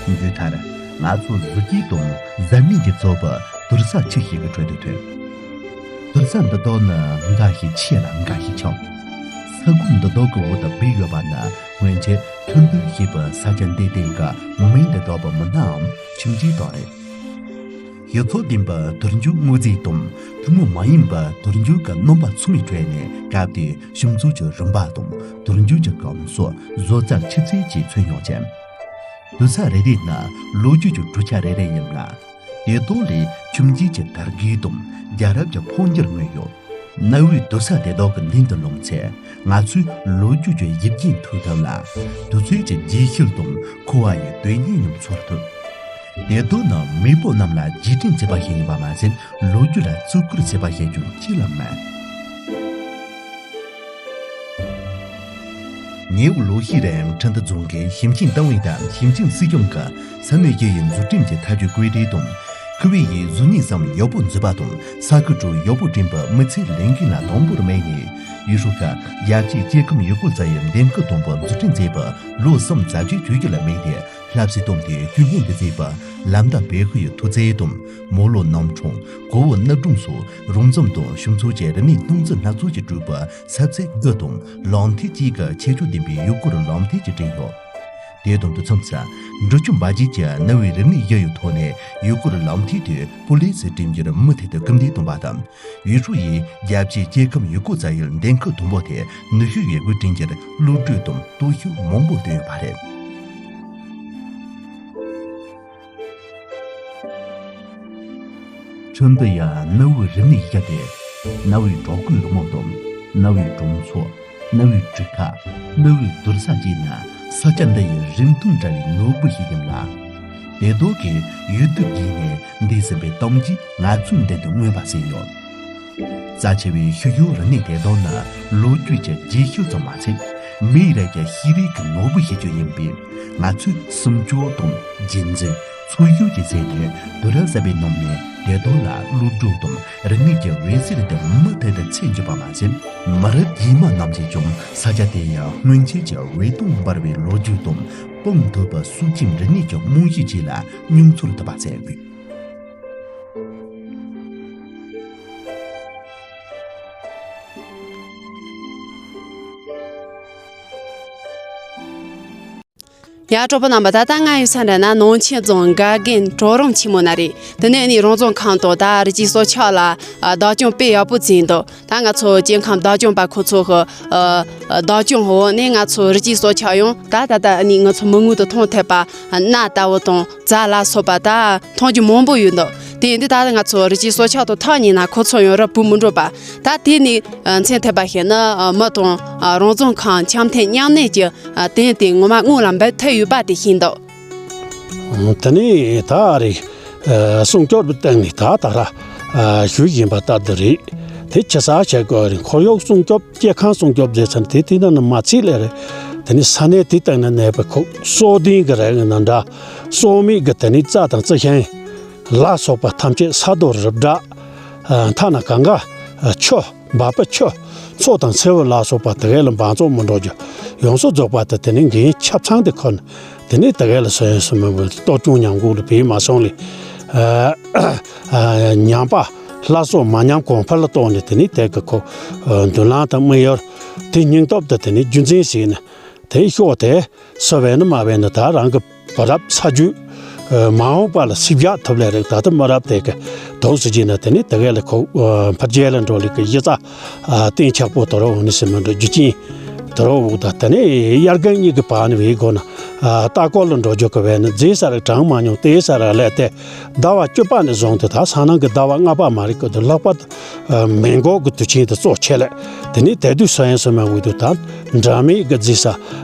འདི་ལྟར་ང་ཚོ་གཟི་བརྗིད་དང་གཟབ་ནན་གྱིས་གཙོས་པའི་དུར་ས་ཆུ་ཞིག་གི་ཁྲོད་དུ་ཐོན། དུར་ས་འདི་དག་ནི་འགའ་ཞིག་ཆེ་ལ་འགའ་ཞིག་ཆུང་། ས་སྒོ་འདི་དག་གི་འོག་ཏུ་སྦས་ཡོད་པ་ནི་སྔོན་ཆད་ཁྲི་འདུལ་ཞེས་པའི་ས་ཆ་འདི་སྟེང་གི་མིང་དུ་གྲགས་པའི་མི་སྣའམ་ཁྱིམ་རྒྱུད་དག་རེད། ཞིབ་ཚགས་ལྡན་པའི་དུར་འཇུག་དངོས་རྫས་དང་ཐུན་མོང་མ་ཡིན་པའི་དུར་འཇུག་གི་རྣམ་པ་ཚང་བའི་ཁྲོད་ནས་སྐབས་དེའི་ཞིབ་འཚོལ་གྱི་རིམ་པ་དང་དུར་འཇུག་གི་གོམས་སྲོལ། བཟོ་རྩལ་ཆུ་ཚད་བཅས་མཚོན་ཡོང་ཅིང་། དུར་ས་རེ་རེ་ན་ལོ་རྒྱུས་ཀྱི་གྲུབ་ཆ་རེ་རེ་ཡིན་ལ། དེ་དག་ལས་ཁྱིམ་རྒྱུད་ཀྱི་དར་རྒུད་དང་རྒྱལ་རབས་ཀྱི་འཕོ་འགྱུར་མངོན་ཡོད། གནའ་བོའི་དུར་ས་དེ་དག་གི་མདུན་དུ་ལྷུང་ཚེ་ང་ཚོས་ལོ་རྒྱུས་ཀྱི་ཡིད་རྒྱས་མཐོང་ཐུབ་ལ། དུས་ཚོད་ཀྱི་རྗེས་ཤུལ་དང་འཁོར་བ་ཡི་དོན་སྙིང་ཡང་ཚོར་ཐུབ། དེ་དག་ནི་མེས་པོ་རྣམས་ལ་རྗེས་དྲན་བྱེད་པ་ཞིག་ཡིན་པ་མ་ཟད་ལོ་རྒྱུས་ལ་བརྩི་བཀུར་བྱེད་པ་ཞིག་ཀྱང་ཅི་ལ་མེད། ཉེ་བའི་ལོ་ཤས་རིང་ཁྲིན་ཏུ་རྫོང་གིས་ཞིང་ཆེན་ཏང་ཨུད་དང་ཞིང་ཆེན་སྲིད་གཞུང་གིས་ས་གནས་ཡུལ་ཡུལ་འཛུགས་སྐྲུན་གྱི་ཐབས་ཇུས་བཀོད་སྒྲིག་དང་། ཁུ་བེ་ཡིས་གཟུགས་བརྙན་ཟམ་ཡག་པོ་འཛུགས་པ་དང་ས་ཁུལ་ཁྲོད་ཡག་པོ་བསྐྲུན་པའི་མི་ཚེའི་ལས་འགན་ལ་དམ་པོར་དམིགས་ནས། ཡུས་ཧྲུའུ་ཁ་རྒྱ་ཆེའི་སྐྱེ་ཁམས་ཡུལ་སྐོར་ས་ཡི་འདེམས་བསྐོ་དང་པོ་འཛུགས་སྐྲུན་མཛད་པའི་ལོ་གསུམ་ཟབ་སྦྱོང་བྱེད་རྒྱུ་ལ་དམིགས་ཏེ། བསླབ་གསོ་བཏང་སྟེ་དུས་ཡུན་དུ་བརྩིས་པའི་ལམ་བདའ་བེ་ཧུའི་ཐུག་རྩེ་དང་། མོ་ལོ་རྣམ་གྲངས། གོ་བོ་སྣུབ་སྦྲང་སོགས་རོང་ཚོམ་དང་ཞིང་ཚོ་བཅས་རིག་གནས་སྣང་ཚུལ་སྣ་ཚོགས་ཀྱིས་གྲུབ་པའི་ས་ཚིགས་དགུ་དང་ལམ་ཐིག་གཅིག་གི་ཁྱད་ཆོས་ལྡན་པའི་ཡུལ་སྐོར་ལམ་ཐིག་ཅིག་བསྐྲུན་ཡོད། དེ་དང་དུས་མཚུངས་སུ། འབྲི་ཆུ་འབའ་རྒྱུད་ཀྱི་གནའ་བོའི་རིག་གནས་གཞི་ཡི་ཐོག་ནས་ཡུལ་སྐོར་ལམ་ཐིག་དེ་སྤུས་ལེགས་སུ་བསྐྲུན་རྒྱུར་མུ་མཐུད་དུ་སྐུལ་འདེད་གཏོང་བ་དང་། ཡུས་ཧྲུའུ་ཡིས་རྒྱ་ཆེའི་སྐྱེ་ཁམས་ཡུལ་སྐོར་ས་ཡི་འདེམས་བསྐོ་དང་པོ་དེ་ནུས་ཤུགས་ཡོད་རྒུས་བསྐྲུན་རྒྱུར་བློ་གྲོས་དང་སྟོབས་ཤུགས་མང་པོ་བཏོན་ཡོད་པ་རེད། ཁྲིན་ཏུ་ཡི་གནའ་བོའི་རིག་གནས་གཞི་དེ། གནའ་བོའི་བྲག་བརྐོས་རི་མོ་དང་། གནའ་བོའི་གྲོང་ཚོ། གནའ་བོའི་གྲུ་ཁ། གནའ་བོའི་དུར་ས་བཅས་ནི་ས་ཆ་འདི་ཡི་རིན་ཐང་བྲལ་བའི་ནོར་བུ་ཞིག་ཡིན་ལ། དེ་དག་གི་ཡུལ་དུས་རྒྱུན་ནས་འདས་ཟིན་པའི་གཏམ་རྒྱུད་ང་ཚོའི་མདུན་དུ་མངོན་པར་གསལ་ཡོད། རྩ་ཆེ་བའི་ཤུལ་བཞག་རིག་གནས་དེ་དག་ནི་ལོ་རྒྱུས་ཀྱི་རྗེས་ཤུལ་ཙམ་མ་ཟད། མིའི་རིགས་ཀྱི་ཤེས་རིག་གི་ནོར་བུ་ཞིག་ཀྱང་ཡིན་པས། ང་ཚོས་སུམ་ཅུ་དང་རྒྱུན་འཛིན། འཚོ་བཞུད་ཀྱི་ཚེ་ནས་དུས་རབས་གསར་པའི་ནང་ནས་དེ་དག་ལ་གློད་གྲོལ་དང་རིག་གནས་ཀྱི་འོད་ཟེར་དེ་མུ་མཐུད་དུ་འཚེར་འཇུག་པ་མ་ཟད། མི་རབས་རྗེས་མ་རྣམས་ཀྱིས་ཀྱང་ས་ཆ་དེ་ཡི་སྔོན་ཆད་ཀྱི་འོད་སྟོང་འབར་བའི་ལོ་རྒྱུས་དང་། སྤངས་ཐུབ་པའི་སྲོལ་རྒྱུན་རིག་གནས་ཀྱི་རྨང་གཞི་བཅས་ལ་མྱོང་ཚོར་ཐུབ་པ་བྱེད་དགོས། ཡ། གྲོགས་པོ་རྣམ་པ། ད་ལྟ་ང་ཡོད་ས་འདྲ་ན་ནང་ཆེན་རྫོང་དགའ་རྒན་གྲོག་རོང་ཆེན་མོ་ན་རེད། དེ་ནས་ནི་རང་རྫོང་ཁམས་དང་ད་རི་སྐྱེས་སྲོག་ཆགས་ལ་བདག་སྐྱོང་དཔེ་ཡག་པོ་བྱས་འདུག་ད་ང་ཚོ་སྐྱེ་ཁམས་བདག་སྐྱོང་པ་ཁོ་ཚོ་གི་བདག་སྐྱོང་འོག་ནས་ང་ཚོ་རི་སྐྱེས་སྲོག་ཆགས་ཡང་ད་ད་ལྟ་ནི་ང་ཚོ་མི་མངོན་དུ་མཐོང་ཐུབ་པ་གནའ་ལྟ་བུ་དང་། རྫ་ལ་སོགས་པ་ད་མཐོང་རྒྱུ་མང་པོ་ཡོད་འདུག་དེ་ཡིན་དུས་ད་ང་ཚོ་རི་སྐྱེས་སྲོག་ཆགས་དང་ཐག་ཉེ་ན་ཁོ་ཚོ་ཡང་རབ་བུ་མི་འགྲོ་པ། ད་དེ་ནི་མཚོན་ཐུབ་པ་ཞིག་ནི་མི་དང་རང་རྫོང་ཁམས་འཆམ་མཐུན་མཉམ་གནས་ཀྱི་དོན་དེ་ངོ་མ་སྔོན་ལ་འབད་ཐུབ་ཡོད་པ་དེ་ཤེས་འདུག་དེ་ནི་ད་རེས་སྲུང་སྐྱོབ་སྟེང་ནས་ད་ད་ར་ཞུས་བཞིན་པ་ལྟར་དུ་རེད། དེ་ཆེ་ས་བྱེད་དགོས་རེད། ཁོར་ཡུག་སྲུང་སྐྱོབ། སྐྱེ་ཁམས་སྲུང་སྐྱོབ་ཟེར་ཚར་དེ་དེ་ནང་ནས་མ་ཚིག་ལས་རེད། དེ་ནི་ས་གནས་དེ་སྟེང་ན་གནས་པའི་ཁོག་སྲོག་ལྡན་གྱི་རིགས་ནི་འདྲ། སྲོག་མེད་ཀྱི་དེ་ནི་རྩྭ་དང་རྩི་ཤིང་ལ་སོགས་པ་ཐམས་ཅད་ས་རྡོ་རི་བྲག་ཐ་ན་གངྒཱ་ཆུ། འབབ་པ་ཆུ། མཚོ་དང་མཚེའུ་ལ་སོགས་པ་དེ་གའི་ལ་འབག་བཙོག་མི་འགྲོ་རྒྱུ། ཡོངས་སུ་རྫོགས་པ་དེ་དེ་ནི་འགན་ཆ་ཚང་དེ་ཁུར་ནས། དེ་ནི་དེ་གའི་ལ་སོ་ཡོན་སོ་མི་བུ་གཏོར་སྐྱོན་ཉམས་རྒུད་ལ་བེད་མ་སོང་ལས། ཉམས་པ་སླར་གསོ་མ་ཉམས་གོང་འཕེལ་ལ་གཏོང་ནས། དེ་ནི་དེ་གི་ཁོ་མདུན་ལམ་དང་དམིགས་ཡུལ་དེ་སྙིང་སྟོབས་དེ་དེ་ནི་རྒྱུན་འཛིན་བྱས་ནས་དེ་ཤོག་དེ་སུ་བས་ན་མ་བས་ན་ད་རང་གི་བུ་རབས་ཚ་རྒྱུད། མ་འོངས་པ་ལ་ཞབས་ཕྱི་ཐོབ་ལས་རིགས། ད་ལྟ་མི་རབས་དེ་གི་དུས་སུ་བྱས་ན་དེ་ནི་དེ་གའི་ལ་ཁོ་འཕེལ་རྒྱས་ལ་འགྲོ་ལས་ཀྱི་གཞི་རྩ་གཏིང་ཆགས་པོ་དོ་རུ་འོང་ནི་ཟེར་མི་འགྲོ་རྒྱུ་རྐྱེན་དོ་རུ་འོག་ད་དེ་ནི་དབྱར་དགུན་གཉིས་ཀྱི་བར་ནི་བའི་སྒོ་ན་ལྟ་སྐོར་ལ་འགྲོ་རྒྱུ་གི་བས་ན་རྫས་ས་རིགས་གྲངས་མང་ཉུང་དེའི་ས་ར་ལས་ཏེ་ཟླ་བ་བཅུ་པ་ནས་བཟུང་སྟེ་ད་སང་གནངས་ཀྱི་ཟླ་བ་ལྔ་པ་མ་རིག་གི་དུས་ལྷག་པར་དུ་མེ་འགོག་གི་དུས་ཆེན་དེ་གཙོ་ཆེ་ལས། དེ་ནི་དེ་དུས་སུ་ཡིན་སུ་མ་འོས་དུས་ད་འདྲ་མིན་གྱི་རྫས་ས་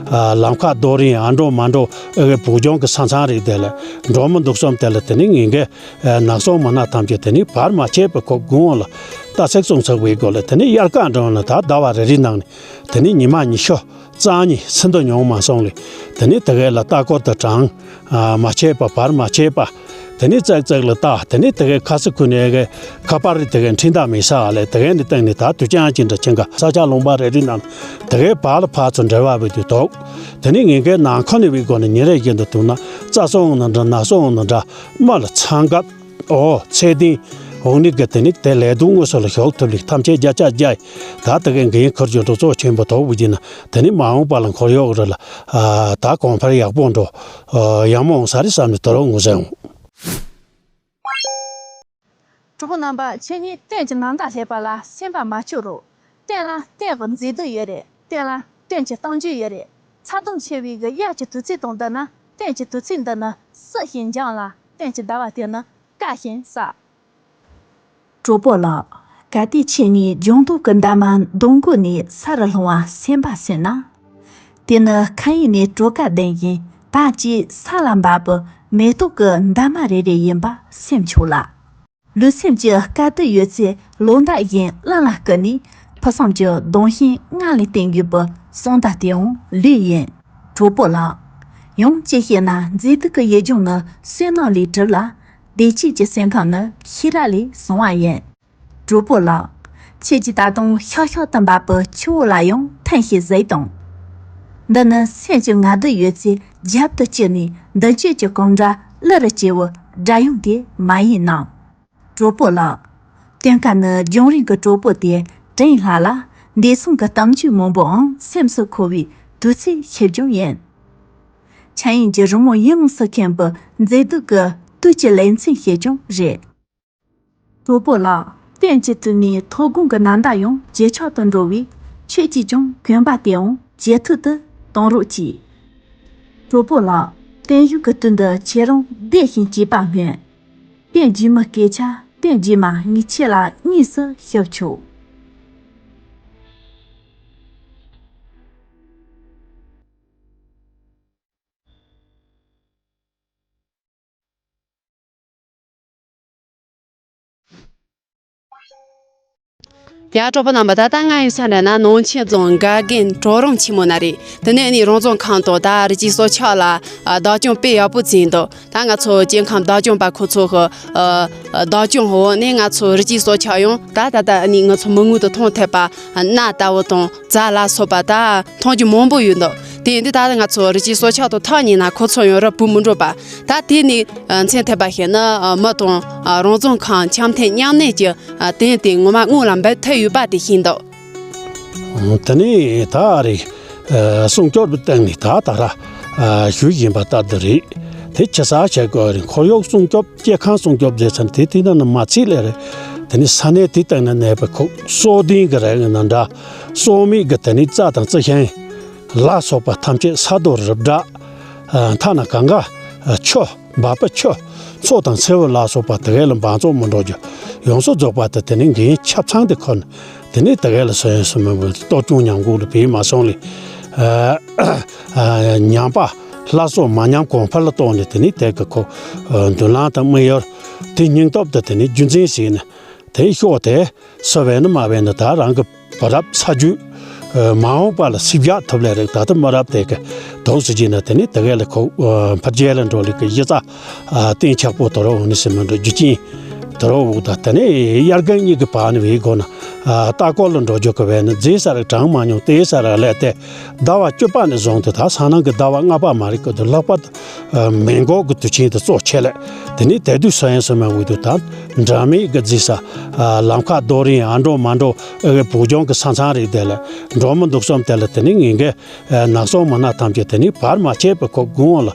ལམ་ཁ་རྡོ་རིང་ཨ་འགྲོ་མ་འགྲོ་ཨེ་གི་བུ་ལྗོངས་ཀྱི་ས་མཚམས་རིགས་དེ་ལ་འགྲོ་མི་འདུག་བསམ་དེ་ལ་དེ་ནི་ངེད་ཀྱི་ནགས་ཚང་མི་སྣ་ཐམས་ཅད་དེ་ནི་བར་མ་ཆད་པའི་ཁོ་དགུང་ལ་རྟ་ཚེག་གསུམ་ཚེག་པའི་སྒོ་ལ་དེ་ནི་དབྱར་ཁ་འགྲོ་ན་ད་ཟླ་བ་རེ་རེའི་ནང་ནས་དེ་ནི་ཉི་མ་ཉི་ཤུ་རྩ་གཉིས་ཚུན་དུ་མྱོང་མ་སོང་ལས། དེ་ནི་དེ་གའི་ལ་ལྟ་སྐོར་དུ་གྲངས་མ་ཆད་པ་བར་མ་ཆད་པ། དེ་ནི་ཙག་ཙག་ལ་ལྟ། དེ་ནི་དེ་གའི་ཁ་སི་ཁུ་ནས་གའི་ཁ་པར་རི་དེ་གའི་འཕྲིན་བདག་མི་ས་ཨ་ལས་དེ་གའི་ནི་སྟེང་ནས་ད་དུས་ཅང་ཅི་འདྲ་ཆེན་ག་ས་ཆ་ལུང་པ་རེ་རེ་ནང་དེ་གའི་བར་ལ་ཕར་ཚུར་འབྲེལ་བ་བའི་དུས་ཐོག་དེ་ནི་ངེད་ཀའི་ནང་ཁོ་ནས་བའི་སྒོ་ནས་ཉིན་རེ་བཞིན་དུ་ཐུག་ན་རྩྭ་སོང་ན་འདྲ་ན་སོང་ན་འདྲ་མ་ལ་ཚང་སྐབས། ཨོ་ཚེ་བརྟན། འོང་ནི་གི་དེ་ནི་དེ་ལས་དུ་དངོས་སུ་ལ་ཞོག་ཐུབ་ལིག་ཐམས་ཅད་རྒྱ་ཆ་རྒྱ་ཡི་ད་དེ་གའི་འགན་ཁུར་རྒྱུ་འགྲོ་གཙོ་ཆེན་པོ་དོག་བུ་ཅི་ན་དེ་ནི་མ་འོངས་པ་ལ་འཁོར་ཡོག་ར་ལ་ད་གོང་འཕེལ་ཡག་པོ་འགྲོ་ཡག་མོ་འོང་ས་རི་བསམ་ནི་དོ་རོ་ངོ་ཟེར་འོང་། གྲོགས་པོ་རྣམ་པ། ཁྱེད་ཉིད་སྟེང་གི་ནང་ད་སླེབས་པ་ལ་སེམས་པ་མ་སྐྱོ་རོགས། སྟེང་ལ་སྟེང་གི་མཛེས་སྡུག་ཡོད་རེད། སྟེང་ལ་སྟེང་གི་གཏམ་རྒྱུད་ཡོད་རེད། ཚ་གདུང་ཆེ་བའི་གི་དབྱར་གྱི་དུས་ཚིགས་དང་བསྡུར་ན་སྟེང་གི་དུས་ཚིགས་འདི་ནི་བསིལ་ཞིང་འཇམ་ལ་སྟེང་གི་ཟླ་བ་དེ་ནི་དཀར་ཞིང་གསལ། གྲོགས་པོ་ལགས། གལ་ཏེ་ཁྱེད་ཉིད་ལྗང་མདོག་གི་འདབ་མ་མདུང་དགོང་ནས་ས་རུ་ལྷུང་བ་སེམས་པ་སེམས་ན། དེ་ནི་མཁའ་དབྱིངས་ནས་གྲོ་ག་ལྡིང་བཞིན་བར་གཅིག་ས་ལ་འབབ་པའི་མེ་ཏོག་གི་འདབ་མ་རེ་རེ་ཡིན་པ་སེམས་ཆོག་ལ། ལུས་སེམས་ཀྱི་དཀའ་སྡུག་ཡོད་ཚད་ལོ་འདབ་བཞིན་གླིང་ལ་བསྐུར་ནས་ ཕུགས་བསམ་གྱི་གདུང་ཤིང་ལྔ་ལས་བརྟེན་དགོས་པའི་གསུང་བརྡ་དེའང་ལོས་ཡིན། གྲོགས་པོ་ལགས། ཡང་ཅི་ཞེ་ན། མཛེས་སྡུག་གི་ཡུལ་ལྗོངས་ནི་བསོད་ནམས་ལས་གྲུབ་ལ། བདེ་སྐྱིད་ཀྱི་སེམས་ཁམས་ནི་ཤེས་རབ་ལས་བྱུང་བ་ཡིན། གྲོགས་པོ་ལགས། ཁྱེད་ཀྱིས་ད་དུང་ཤག་ཤག་ཏུ་འབབ་པའི་ཆུ་བོ་ལ་ཡང་ཐིམ་ཞིག་གཟིགས་དང་། འདི་ནི་སེམས་ཀྱི་ང་རྒྱལ་ཡོད་ཚད་རྒྱབ་ཏུ་བཀྱེས་ནས་མདུན་སྐྱོད་ཀྱི་སྐོམ་སྒྲ་གླུ་རུ་བསྐྱེད་པའི་སྒྲ་དབྱངས་དེ་མ་ཡིན་ནམ། གྲོགས་པོ་ལགས། སྟོན་ཁ་ནི་ལྗོངས་རིང་གི་གྲོགས་པོ་དེ་དྲིན་ལྷག་ལ། འདས་སོང་གི་གཏམ་རྒྱུད་མང་པོའང་སེམས་སུ་འཁོར་བའི་དུས་ཚོད་ཞིག་ཀྱང་ཡིན། འཕྱན་ཡུལ་གྱི་རི་མོ་ཡིད་འོང་སུ་མཁྱེན་པའི་མཛེས་སྡུག་གི་དུས་ཀྱི་ལེ་ཚན་ཞིག་ཀྱང་རེད། གྲོགས་པོ་ལགས། གཏན་གྱི་དུས་ནས་ཐོ་དགོང་གི་ནམ་ཟླ་ཡང་ཇེ་ཆག་ཏུ་འགྲོ་བས། ཁྱེད་ཀྱིས་ཀྱང་གོན་པ་དེའང་ཇེ་ཐུང་དུ་གཏོང་རོགས་གྱིས། གྲོགས་པོ་ལགས། བརྟན་བཞུགས་ཀྱི་དུས་འདི་ཁྱེད་རང་བདེ་ཞིང་སྐྱིད་པ་སྨོན། བསྟན་རྗེས་མའི་སྐད་ཆ་བསྟན་རྗེས་མ་ངས་ཁྱེད་ལ་དངོས་སུ་ཞུ་ཆོག། ཡ། གྲོགས་པོ་རྣམ་པ། ད་ལྟ་ང་ཡོད་ས་འདྲ་ན་ནང་ཆེན་རྫོང་དགའ་རྒན་གྲོག་རོང་ཆེན་མོ་ན་རེད། དེ་ནས་ནི་རང་བཙོན་ཁང་དང་ད་རི་སྐྱེས་སྲོག་ཆགས་ལ་ཨ་བདག་སྐྱོང་དཔེ་ཡག་པོ་བྱས་འདུག། ད་ང་ཚོ་སྐྱེ་ཁམས་བདག་སྐྱོང་པ་ཁོ་ཚོ་གི་ཨ་བདག་སྐྱོང་འོག་ནས་ང་ཚོ་རི་སྐྱེས་སྲོག་ཆགས་ཡང་ད་ད་ལྟ་ནི་ང་ཚོ་མི་མངོན་དུ་མཐོང་ཐུབ་པ། གནའ་ལྟ་བུ་དང་རྫ་ལ་སོགས་པ་ད་མཐོང་རྒྱུ་མང་པོ་ཡོད་འདུག། དེ་ཡིན་དུས་ད་ང་ཚོ་རི་སྐྱེས་སྲོག་ཆགས་དང་ཐག་ཉེ་ན་ཁོ་ཚོ་ཡང་རི་བུད་མི་འགྲོ་བ། ད་དེ་ནི་མཚན་ཐོས་པ་ཞིག་ནི་མི་དང་རང་བཙོན་ཁང་འཆམ་མཐུན་མཉམ་གནས་ཀྱི་དོན་དེ་ངོ་མ་དངོས་ལ་འབེབས་ཐུབ་ཡོད་པ་དེ་ཤེས་འདུག། དེ་ནས་ད་རེས་སྲུང་སྐྱོབ་སྟེང་ནས་ད་ད་ར་ཞུ་བཞིན་པ་ལྟར་དུ་རེད། དེ་ཆི་ཟེར་བྱེད་དགོས་རེད། ཁོར་ཡུག་སྲུང་སྐྱོབ། སྐྱེ་ཁམས་སྲུང་སྐྱོབ་ཟེར་ཚུལ་དེ་དེ་ནང་ན་མ་ཚིག་ལས་རེད། དེ་ནི་ས་གནས་དེ་སྟེང་ན་གནས་པའི་ཁོ་སྲོག་ལྡན་གྱི་རིགས་ཡིན་ན་འདྲ། སྲོག་མེད་ཀྱི་དེ་ནི་རྩྭ་དང་རྩི་ཤིང་ལ་སོགས་པ་ཐམས་ཅད་ས་རྡོ་རི་བྲག་ཐ་ན་གངྒཱ་ཆུ། འབབ་པའི་ཆུ། མཚོ་དང་མཚེའུ་ལ་སོགས་པ་དེ་གའི་ལ་འབག་བཙོག་མི་འགྲོ་རྒྱུ་ཡོངས་སུ་རྫོགས་པ་དེ་དེ་ནི་འགན་ཆབ་ཚང་དེ་ཁུར་ནས། དེ་ནས་དེ་གའི་ལ་སོ་ཡོན་སོ་མེན་པོ་གཏོར་སྐྱོན་ཉམས་རྒུད་ལ་བེད་མ་སོང་ལས། ཨ་ཨ་ཉམས་པ་སླར་གསོ་མ་ཉམས་གོང་འཕེལ་ལ་གཏོང་ནས། དེ་ནས་དེ་གི་ཁོ་ཨ་མདུན་ལམ་དང་དམིགས་ཡུལ་དེ་སྙིང་སྟོབས་དེ་དེ་ནས་རྒྱུན་འཛིན་བྱས་ནས། དེ་ཤོག་དེ་སུ་བས་ན་མ་བས་ན་ད་རང་གི་བུ་རབས་ཚ་རྒྱུད་མ་འོངས་པ་ལ་ཞིབ་འཇུག་ཐུབ་ལས་རིགས། ད་ལྟ་མི་རབས་དེ་གི་དོགས་སུ་བྱས་ན། དེ་ནས་དེ་གའི་ལ་ཁོ་འཕེལ་རྒྱས་ལ་འགྲོ་ལས་ཀྱི་གཞི་རྩ་ཨ་གཏིང་ཆགས་པོ་དོ་རོ་འོང་ནི་སེམས་མི་འགྲོ་རྒྱུ་རྐྱེན་དོ་རོ་འོག་ད། དེ་ནས་དབྱར་དགུན་གཉིས་ཀྱི་བར་ནས་བའི་སྒོ་ན་ཨ་ལྟ་སྐོར་ལ་འགྲོ་རྒྱུ་གི་བས་ན་རྫས་ས་ར་གྲངས་མ་མྱོང་དེ་ས་ར་ལས་ཏེ། ཟླ་བ་བཅུ་པ་ནས་བཟུང་སྟེ་ད་སང་ནང་གི་ཟླ་བ་ལྔ་པ་མ་རིག་གི་དུ་ལྷག་པར་དུ་མེ་འགོག་གི་དུས་ཆེན་དུ་གཙོ་ཆེ་ལས། དེ་ནས་དེ་དུས་སོ་ཡན་སོ་མ་འོས་དུ་ད་འདྲ་མེད་གི་རྫས་ས་ལམ་ཁ་རྡོ་རིང་ཨ་འགྲོ་མ་འགྲོ་ཨེ་གི་བོད་ལྗོངས་གི་ས་མཚམས་རིགས་དེ་ལ་འགྲོ་མི་འདུག་བསམ་དེ་ལ། དེ་ནས་ངེད་ཀྱི་ནགས་ཚང་མི་སྣ་ཐམས་ཅད་དེ་ནས་བར་མ་ཆད་པའི་ཁོ་དགུང་ལ་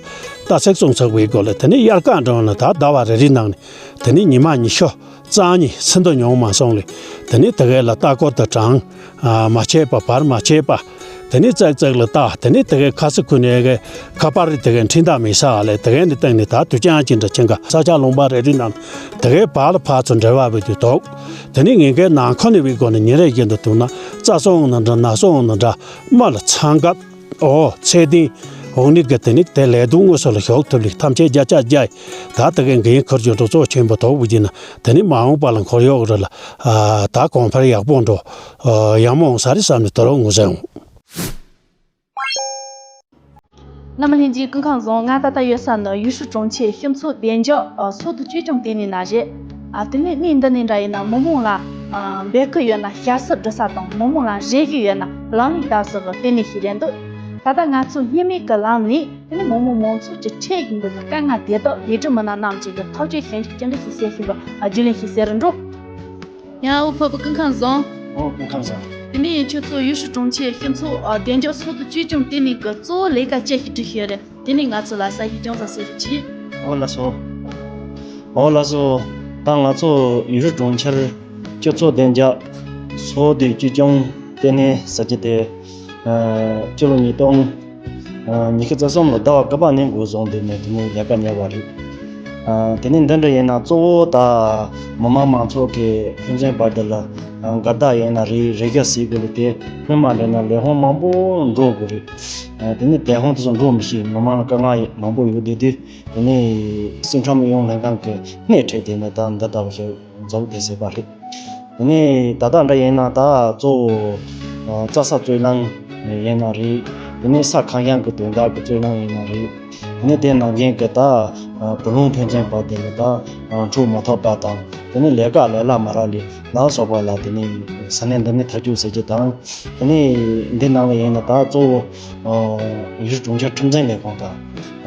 རྟ་ཚེག་སོང་ཚག་པའི་སྒོ་ལ། དེ་ནས་དབྱར་ཁ་འགྲོ་ན་ད་ཟླ་བ་རེ་རེའི་ནང་ནས་དེ་ནས་ཉི་མ་ཉི་ཤུ་རྩ་གཉིས་ཚུན་དུ་མྱོང་མ་སོང་ལས། དེ་ནས་དེ་གའི་ལ་ལྟ་སྐོར་དུ་གྲངས་མ་ཆད་པ་བར་མ་ཆད་པ། དེ་ནས་ཙག་ཙག་ལ་ལྟ། དེ་ནས་དེ་གའི་ཁ་སི་ཁུ་ནས་གའི་ཁ་པར་རི་དེ་གའི་འཕྲིན་བདག་མི་ས་ལས། དེ་གའི་ནི་སྟེང་ནས་ད་དུས་ཅང་ཅི་འདྲ་ཆེན་ག་ས་ཆ་ལུང་པ་རེ་རེ་ནང་དེ་གའི་བར་ལ་ཕར་ཚུར་འབྲེལ་བ་བའི་དུས་ཐོག། དེ་ནས་ངེད་ཀའི་ནང་ཁོ་ནས་བའི་སྒོ་ནས་ཉིན་རེ་བཞིན་དུ་ཐུག་ན་རྩྭ་སོང་ན་འདྲ་ནགས་སོང་ན་འདྲ་མ་ལ་འཚང་རྒྱ། ཨོ་ཚེ་བརྟན་འོང་ནི་གི་དེ་ནི་དེ་ལས་དུ་དངོས་སུ་ལ་ཞོག་ཐུབ་ལིག་ཐམས་ཅད་བརྒྱ་ཆ་བརྒྱ་ཡི་ད་དེ་གའི་འགན་ཁུར་རྒྱུ་འགྲོ་གཙོ་ཆེན་པོ་དོག་པོ་བགྱིས་ན། དེ་ནི་མ་འོངས་པ་ལ་འཁོར་ཡོག་རེ་ལ་ཨ་ད་གོང་འཕེལ་ཡག་པོ་འགྲོ་ཨ་ཡག་མོ་འོང་ས་རེད་བསམ་ནས་དོ་རོགས་ངོ་ཟེར་འོང་། བླ་མ་ལྷན་རྒྱས་སྐུ་ཁམས་བཟང་། ང་ད་ལྟ་ཡོད་ས་ནི་ཡུལ་ཤུལ་གྲོང་ཁྱེར་ཤིང་མཚོ་བདེ་འཇགས་ཨ་སོ་བདུན་ཅུས་ཀྱང་དེ་ནས་ན་རེད། ཨ་དེ་ནས་གནས་འདི་ནས་འདྲ་ཡིན་ན་མི་མང་ལ་ཨ་འབོད་སྐུལ་ཡོད་ན་ཞབས་སར་འགྲོ་ས་དང་མི་མང་ལ་རེ་སྐུལ་ཡོད་ན་ལམ་ལུགས་ལྟ་ས་གི་ལྟེ་གནས་ཤིག་རེད་འདུག། ད་ལྟ་ང་ཚོ་སྔོན་མའི་གི་ལམ་ནས་དེ་ནས་མི་མང་མང་ཚོགས་ཀྱི་འཕྲད་བཞིན་པའི་གི་དཀའ་ངལ་དེ་དག་ལས་གྲུབ་མི་སྣ་རྣམས་ཀྱིས་གི་ཐག་གཅོད་བྱེད་ཤུགས་ཅི་འདྲ་ཞིག་བྱེད་བཞིན་པ་ཨ་རྒྱུན་ལས་ཤིག་ཟེར་རུ་འགྲོ། ཡང་དབུ་ཕོ་བུ་སྐུ་ཁམས་བཟང་། ཨོ་སྐུ་ཁམས་བཟང་། དེ་ནས་ཁྱོད་ཚོ་ཡུལ་ཤུལ་གྲོང་ཁྱེར་ཤིང་མཚོ་ཨ་བདེ་འཇགས་སོ་བདུན་ཅུས་ཀྱང་དེ་ནས་གི་གཙོ་བོ་ལས་ཀ་ཅི་ཞིག་སྒྲུབ་ཀྱི་ཡོད་རེད། དེ་ནས་ང་ཚོ་ལ་ས་ཞིག་ཅུང་ཟད་གསལ་པོ་གྱིས། ཨོ་ལགས་སོ། ཨོ་ལགས་སོ། ད་ང་ཚོ་ཡུལ་ཤུལ་གྲོང་ཁྱེར་སྤྱི་ཚོགས་བདེ་འཇགས་སོ་བདུན་ཅུས་ཀྱང་ལྟེ་གནས་ཟེར་གྱི་དེ། ཨ་སྤྱི་ལོ་ཉིས་སྟོང་ཨ་ཉི་ཤུ་རྩ་གསུམ་ལོ་ཟླ་བ་དགུ་པ་ནས་འགོ་བཟུང་དེ་ནས་དེ་ནས་ལས་ཀ་གཉེར་བ་རེད། ཨ་དེ་ནས་འདི་འདྲ་ཡིན་ན་གཙོ་བོ་ད་མི་དམངས་མང་ཚོགས་ཀྱི་ཕན་ཚུན་བར་དུ་ལ་ཨ་དགའ་རྟགས་ཡིན་ན་རེད། རེ་རྒྱ་ཟེར་དགོས་རེད། དེ་སྔོན་མ་འདྲ་ན་ལས་ཁུངས་མང་པོ་འགྲོ་དགོས་རེད། ཨ་དེ་ནས་དེ་ཁོང་དེ་ཚོ་འགྲོ་མི་ཤེས། མི་མང་ལ་དཀའ་ངལ་མང་པོ་ཡོད་དེ་དུས། དེ་ནས་སེམས་ཁྲལ་ཡོང་ལྷན་ཁང་གི་སྣེ་ཁྲིད་དེ་ནས་ད་འདི་ལྟ་བུ་ཞིག་འཛུགས་དེ་ཟེར་བ་རེད། དེ་ནས་ད་ལྟ་འདྲ་ཡིན་ན་ད་གཙོ་བོ་ཨ་རྩྭ་ས་རྩོད་གླེང་ཡིན་ན་རེད། དེ་ནས་ས་ཁེངས་ཡངས་ཀྱི་དོན་དག་གི་རྩོད་གླེང་ཡིན་ན་རེད། དེ་ནས་དེ་ནང་བཞིན་གྱི་ད་ཨ་བུ་ལོན་ཕོན་ཆེན་བར་དུ་ལ་ད་ཨ་འཁྲུག་མ་ཐུབ་པ་དང་། དེ་ནས་ལས་ཀ་ལས་སླ་མ་རག་ལས་ལ་སོགས་པ་ལ་དེ་ནས་ས་གནས་འདི་ནས་ཐག་གཅོད་ཟེར་རྒྱུ་དང་། དེ་ནས་འདི་ནང་ལ་ཡིན་ན་ད་གཙོ་བོ་ཨ་ཡུལ་གྲོང་ཁྱེར་ཁྲིམས་འཛིན་ལས་ཁུངས་དང་།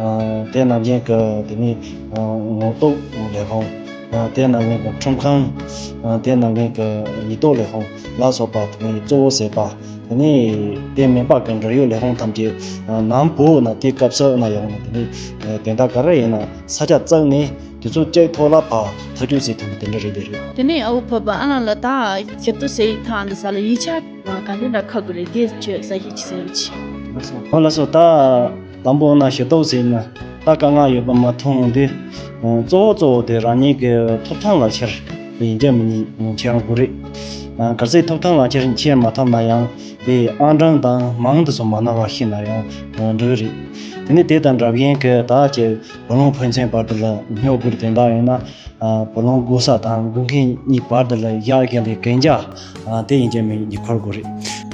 ཨ་དེ་ནང་བཞིན་གྱི་དེ་ནས་ཨ་ངོ་ཐོག་ལས་ཁུངས། ཨ་དེ་ནང་བཞིན་གྱི་ཁྲིམས་ཁང་། ཨ་དེ་ནང་བཞིན་གྱི་ཡིག་ཐོག་ལས་ཁུངས་ལ་སོགས་པ་དེ་ནས་གཙོ་བོ་ཟེར་བ། དེ་ནས་དེ་མིན་པ་གི་འབྲེལ་ཡོད་ལས་ཁུངས་ཐམས་ཅད་ནང་བོད་ན་དེ་སྐབས་སུ་ན་ཡོང་ནས། དེ་ནས་དེ་འདྲ་ག་རེ་ཡིན་ན་ས་ཆ་བཙུགས་ནས་དེ་ཚོ་གཅིག་ཐོག་ལ་ཕར་ཐག་གཅོད་བྱེད་ཐུབ་པ་དེ་འདྲ་རེད། དེ་རེད། དེ་ནས་ཨ་བོ་བོད་པ་ཨ་ལ་ལ་ད་ཞུ་གཏུག་ཟེར་ཡིག་ཐག་འདི་ས་ལ་ཡིག་ཆ་ག་འདྲ་འདྲ་ཁག་གི་རེད། དེ་ཁྱོད་གསལ་བཤད་ཅིག་ཟེར་རོགས་གྱིས། ཨོ་ལགས་སོ། ད་དང་པོ་ན་ཞུ་གཏུག་ཟེར་ན་ད་དཀའ་ངལ་ཡོད་པ་མ་མཐོང་དུས། གཙོ་བོ་གཙོ་བོ་དེ་རང་ཉིད་ཀྱི་ཐོབ་ཐང་ལག་ཁྱེར་ཡིན་གྱི་མིན་ཁྱེར་དགོས་རེད། གལ་སྲིད་ཐོབ་ཐང་ལག་ཁྱེར་ཁྱེར་མ་ཐུབ་ན་ཡང་དེ་ཨང་གྲངས་དང་མིང་དེ་ཚོ་མ་ནོར་བ་ཤེས་ན་ཡང་འགྲིག་རེད། དེ་ནས་དེ་དང་འདྲ་བའི་གི་ད་ཀྱི་བུ་ལོན་ཕོན་ཆེན་བར་དུ་ལ་ཉོ་དགོས་དོན་དག་ཡིན་ན། ཨ་བུ་ལོན་བགོ་ས་དང་བགོ་མཁན་གཉིས་བར་དུ་ལ་བཞག་གི་ལས་གན་རྒྱ་ཨ་དེ་ཡིན་གྱི་མིན་གྱི་འཁུར་དགོས་རེད།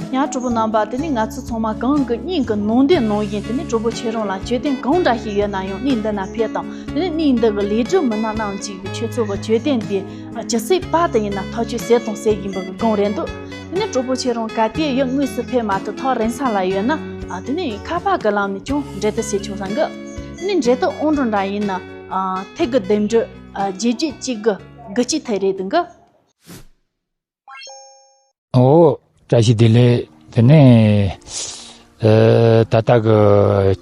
ཡང་གྲོགས་པོ་རྣམ་པ། དེ་ནས་ང་ཚོ་ཚང་མ་གང་གི་སྙིང་གི་ནང་བསྟན་ནང་བཞིན། དེ་ནས་གྲོགས་པོ་ཁྱེད་རང་ལ་བརྗོད་དོན་གང་འདྲ་ཞིག་ཡོད་ན་ཡང་གནས་འདི་ན་ཕེབས་དང་། དེ་ནས་གནས་འདི་གི་ལས་སྒྲུབ་མི་སྣ་རྣམས་ཀྱིས་ཁྱོད་ཚོ་གི་བརྗོད་དོན་དེ་ཇི་སྲིད་བར་དུ་ཡིན་ན་ཐག་གཅོད་ཟེར་དང་ཟེར་བཞིན་པ་གི་སྒང་རེད་འདུག་དེ་ནས་གྲོགས་པོ་ཁྱེད་རང་གལ་ཏེ་ཡང་དངོས་སུ་ཕེབས་མ་ཐུབ་ཐག་རིང་ས་ལ་ཡོད་ན། ཨ་དེ་ནས་ཁ་པར་གི་ལམ་ནས་ཀྱང་འབྲེལ་གཏུག་བྱེད་ཆོག་བསམ་གི། དེ་ནས་འབྲེལ་གཏུག་ཨང་གྲངས་འདྲ་ཡིན་ན། ཨ་ཐིག་གི་བདུན་ཅུ་ཨ་བརྒྱད་བརྒྱད་གཅིག་དགུ་དགུ་གཅིག་ཐིག་རེད་འདུག་གི། ཨོ། བཀྲ་ཤིས་བདེ་ལེགས། དེ་ནས་ཨ་ད་ལྟ་གི་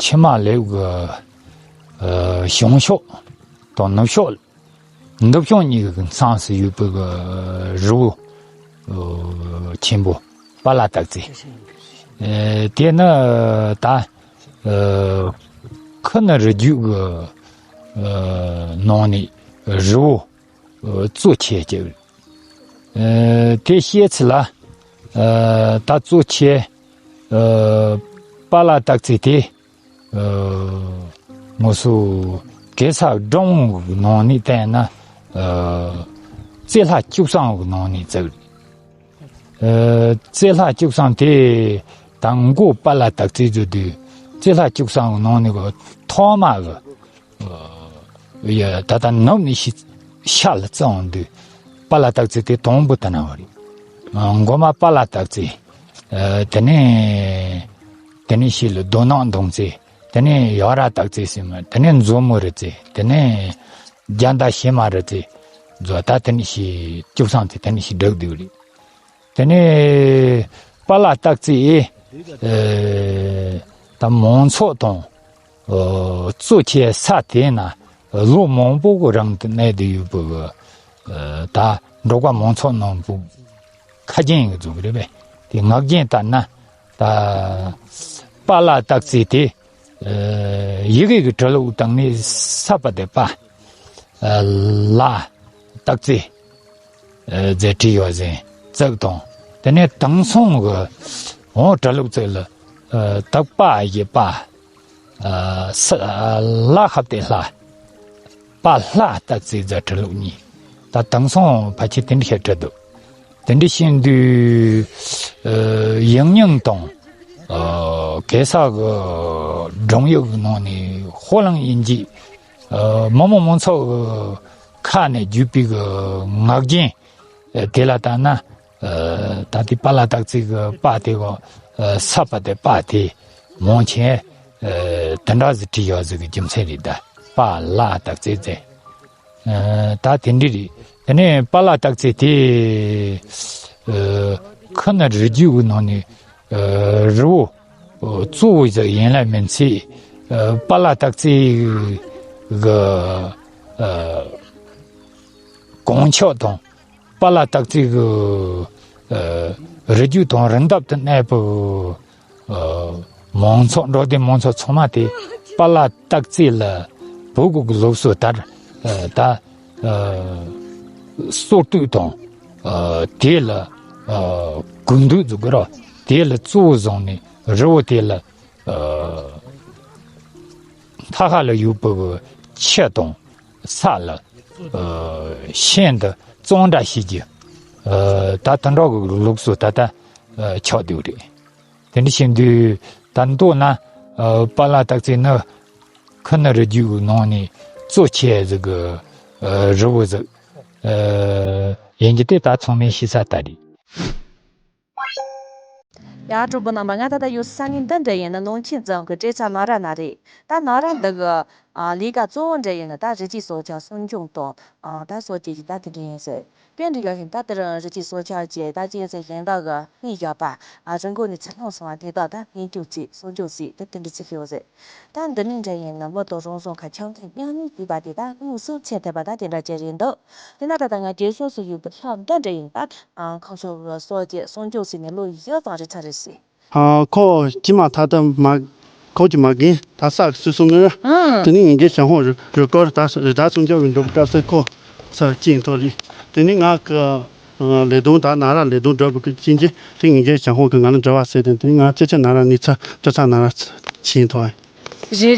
ཕྱི་མ་ལེའུ་གི་ཨ་བྱང་ཕྱོགས་དང་ནུབ་ཕྱོགས། ནུབ་བྱང་གཉིས་ཀྱི་མཚམས་སུ་ཡོད་པའི་གི་རི་བོ་ཨ་ཆེན་པོ་པ་ལ་སྟག་རྩེ། ཨ་དེ་ནི་ད་ཨ་ཁུ་ནུ་རི་རྒྱུད་ཀྱི་ཨ་ནང་ནས་རི་བོ་ཨ་གཙོ་ཆེ་ཅིག་ཨ་དེ་བཤད་ཚུལ་ལ། ཨ་ད་གཙོ་ཆེ་ཨ་པ་ལ་སྟག་རྩེ་དེ་ཨ་ང་ཚོ་གེ་སར་སྒྲུང་གི་ནང་ནས་བལྟས་ན་ཨ་རྩེ་ལྷ་བཅུ་གསུམ་གི་ནང་ནས་བརྩིགས། ཨ་རྩེ་ལྷ་བཅུ་གསུམ་དེ་དང་མགོ་པ་ལ་སྟག་རྩེ་བརྗོད་དུས། རྩེ་ལྷ་བཅུ་གསུམ་གི་ནང་ནས་གི་ཐོག་མ་གི་ཡ་ད་ལྟ་ནུབ་ནས་ཤི་ཤར་ལ་བརྩིས་འོང་དུས། པ་ལ་སྟག་རྩེ་དེ་དང་པོ་དེ་ན་བ་རེད། ཨ་མགོ་མ་པ་ལ་སྟག་རྩེ། ཨ་དེ་ནས་དེ་ནས་ཤི་ལ་རྡོ་ནག་མདུང་རྩེ། དེ་ནས་ཡག་ར་སྟག་རྩེ་ཟེར་མ། དེ་ནས་མཛོ་མོ་རི་རྩེ། དེ་ནས་རྒྱ་མདའ་བྱེ་མ་རི་རྩེ། མཛོ་ད་དེ་ནས་ཤི་བཅུ་གསུམ་དེ་དེ་ནས་ཤི་བསྒྲིགས་འདུག་རེད། དེ་ནས་པ་ལ་སྟག་རྩེ་ཨེ་ད་མང་ཚོགས་དང་ཨ་གཙོ་ཆེ་ས་དེ་ན་ལོ་མང་པོ་གི་རིང་དུ་གནས་བསྡད་ཡོད་པའི་གི་ཨ་ད་འབྲོག་པ་མང་ཚོགས་རྣམས་པོ་ཁ་རྒྱན་གི་འཛུགས་རེད་པས། དེ་ངག་རྒྱན་ལྟར་ན་ད་པ་ལ་སྟག་རྩེ་དེ་ཨ་ཡི་གེ་གི་འབྲི་ལུགས་སྟེང་ནས་ས་པ་དེ་པ། ཨ་ལ་སྟག་རྩེ་ཨ་ཟེར་བྲིས་ཡོད་ཟེར་བརྩིགས་དང་། དེ་ནས་དེང་སང་གི་འོ་འབྲི་ལུགས་བརྩིགས་ལ་ཨ་དག་པ་ཡི་པ། ཨ་ས་ཨ་ལ་ཧབ་སྟེ་ལྷ། པ་ལྷ་སྟག་རྩེ་ཟེར་འབྲི་ལུགས་གཉིས། ད་དེང་སང་ཕལ་ཆེར་དེ་འདྲ་བཤད་འབྲི་འདུག་དེ་འདྲ་བཤད་དུས་ཨ་ཡིག་རྙིང་དང་ཨ་གེ་སར་གི་སྒྲུང་ཡིག་གི་ནང་ནས་ཧོ་ལང་ཡིན་གྱི། ཨ་མི་མང་མང་ཚོགས་ཀྱི་ཁ་ནས་བརྗོད་པའི་གི་ངག་རྒྱན་དེ་ལ་ལྟ་ན། ཨ་ད་ལྟའི་པ་ལ་སྟག་རྩེ་གི་པ་དེ་གོ། ཨ་ས་པ་དེ་པ་དེ་མང་ཆེ་ཨ་དེ་འདྲ་ཟིག་བྲིས་ཡོད་ཟིག་གི་རྒྱུ་མཚན་རེད་ད། པ་ལ་སྟག་རྩེ་ཟེར། ཨ་ད་དེ་འདྲ་རེད། དེ་ནས་པ་ལ་སྟག་རྩེ་དེ་ཨ་ཁུ་ནུ་རི་རྒྱུད་གི་ནང་ནས་ཨ་རི་བོ་གཙོ་བོ་ཟིག་ཡིན་ལ་མིན་ཚད། ཨ་པ་ལ་སྟག་རྩེ་གི་ཨ་གོང་ཆགས་དང་། པ་ལ་སྟག་རྩེ་གི་ཨ་རི་རྒྱུད་དང་རི་འདབས་དུ་གནས་པའི་ཨ་མང་ཚོགས། འབྲོག་སྡེ་མང་ཚོགས་ཚང་མ་དེ་པ་ལ་སྟག་རྩེ་ལ་བོད་གི་ལུགས་སྲོལ་ལྟར་ཨ་ད་ཨ་གསོལ་གཏོད་དང་། ཨ་དེ་ལ་ཨ་གུས་འདུད་ཟེར་དགོས་ར། དེ་ལ་གཙོ་བོ་བཟུང་ནས་རི་བོ་དེ་ལ་ཨ་མཐའ་ཁ་ལ་ཡོད་པའི་ཆུ་དང་ས་ལ་ཨ་ཤིན་ཏུ་གཙང་སྦྲ་བྱེད་རྒྱུ། ཨ་ད་དེ་འདྲ་གི་ལུགས་སུ་ད་ལྟ་ཨ་ཆགས་བསྡད་ཡོད་རེད། དེ་འདྲ་བྱེད་དུས་ད་མདོར་ན་ཨ་པཱ་ལགས་སྟག་རྩེ་ནི་ཁུ་ནུ་རི་རྒྱུད་ཀྱི་ནང་ནས་གཙོ་ཆེ་ཟིག་གི་ཨ་རི་བོ་ཟིག་ཨ་ཡིན་གྱི་དེ་ད་ཚང་མས་ཤེས་ས་ད་རེད། ཡ་གྲོགས་པོ་རྣམ་པ། ང་ད་ལྟ་ཡོད་ས་ས་གནས་འདི་འདྲ་ཡིན་ན་ནང་ཆེན་རྫོང་གི་ཀྲེ་ཚ་ནག་ར་ན་རེད། ད་ནག་ར་འདི་གི་ཨ་ལས་ཀ་གཙོ་བོ་འདྲ་ཡིན་ན་ད་རི་སྐྱེས་སྲོག་ཆགས་སྲུང་སྐྱོང་དང་ཨ་ད་སྲོག་སྐྱེས་ཀྱི་ད་དེ་འདྲ་ཡིན་ཟེར། དཔེ་འདྲ་ཡོད་ཤིང་ད་དེ་རིང་རི་སྐྱེས་སྲོག་ཆགས་ཀྱི་ད་གཅན་གཟན་གཞན་དག་གི་སྨན་བཞག་པ་ཨ་རི་མགོ་ནས་ཚུར་ལྷུང་སོང་བ་དེ་དག་ད་སྨན་བཅོས་རྩིས་སྲུང་སྐྱོང་རྩིས་ད་དེ་འདྲ་རྩིས་ཤེས་ཡོད་ཟེར། ད་འདི་ནས་འདྲ་ཡིན་ན་མི་དང་རང་བྱུང་ཁམས་ཆ་མཐུན་མཉམ་གནས་བྱེད་པ་དེ་ད་དངོས་སུ་ཚད་ཐེབས་པ་ད་དེ་འདྲ་ཅིག་རེད་འདུག་དེ་ན་ད་ལྟ་ང་རྒྱལ་ཕྱོགས་སུ་ཡོད་པའི་ལྷ་འདི་འདྲ་ཡིན་ད། ཨ་ཁོང་ཚོ་གི་སྲོག་བཅད་སྲུང་སྐྱོབ་བྱས་ནས་ལོ་བཞི་ཙམ་རེ་ཚར་རེད་ཟེར། ཨ་ཁོ་ཅི་མ་ཐ་ཐ་མ་ཁོ་ཅི་མ་རྒན་ད་ས་སུ་སུ་ངེ་ཨང་། དེ་ནི་ངེད་ཀྱི་ཞང་ཧོ་རུ་རུ་སྐོར་ད་རི་དྭགས་སྲུང་སྐྱོབ་ཀྱི་འགྲོ་སྐབས་སུ་ཁོ་ས་ཅིང་ཐོ་རི། དེ་ནི་ང་གི་ལས་དོན་ད་ན་ར་ལས་དོན་སྒྲུབ་པའི་ཅིང་ཅི་དེ་ངེད་ཀྱི་ཞང་ཧོ་གི་ང་ལ་འབྲེལ་བ་ཟེར་ཏེ་དེ་ནི་ང་ཅི་ཆ་ན་ར་ནི་ཚ་ཅི་ཚ་ན་ར་ཆིང་ཐོ། རེད་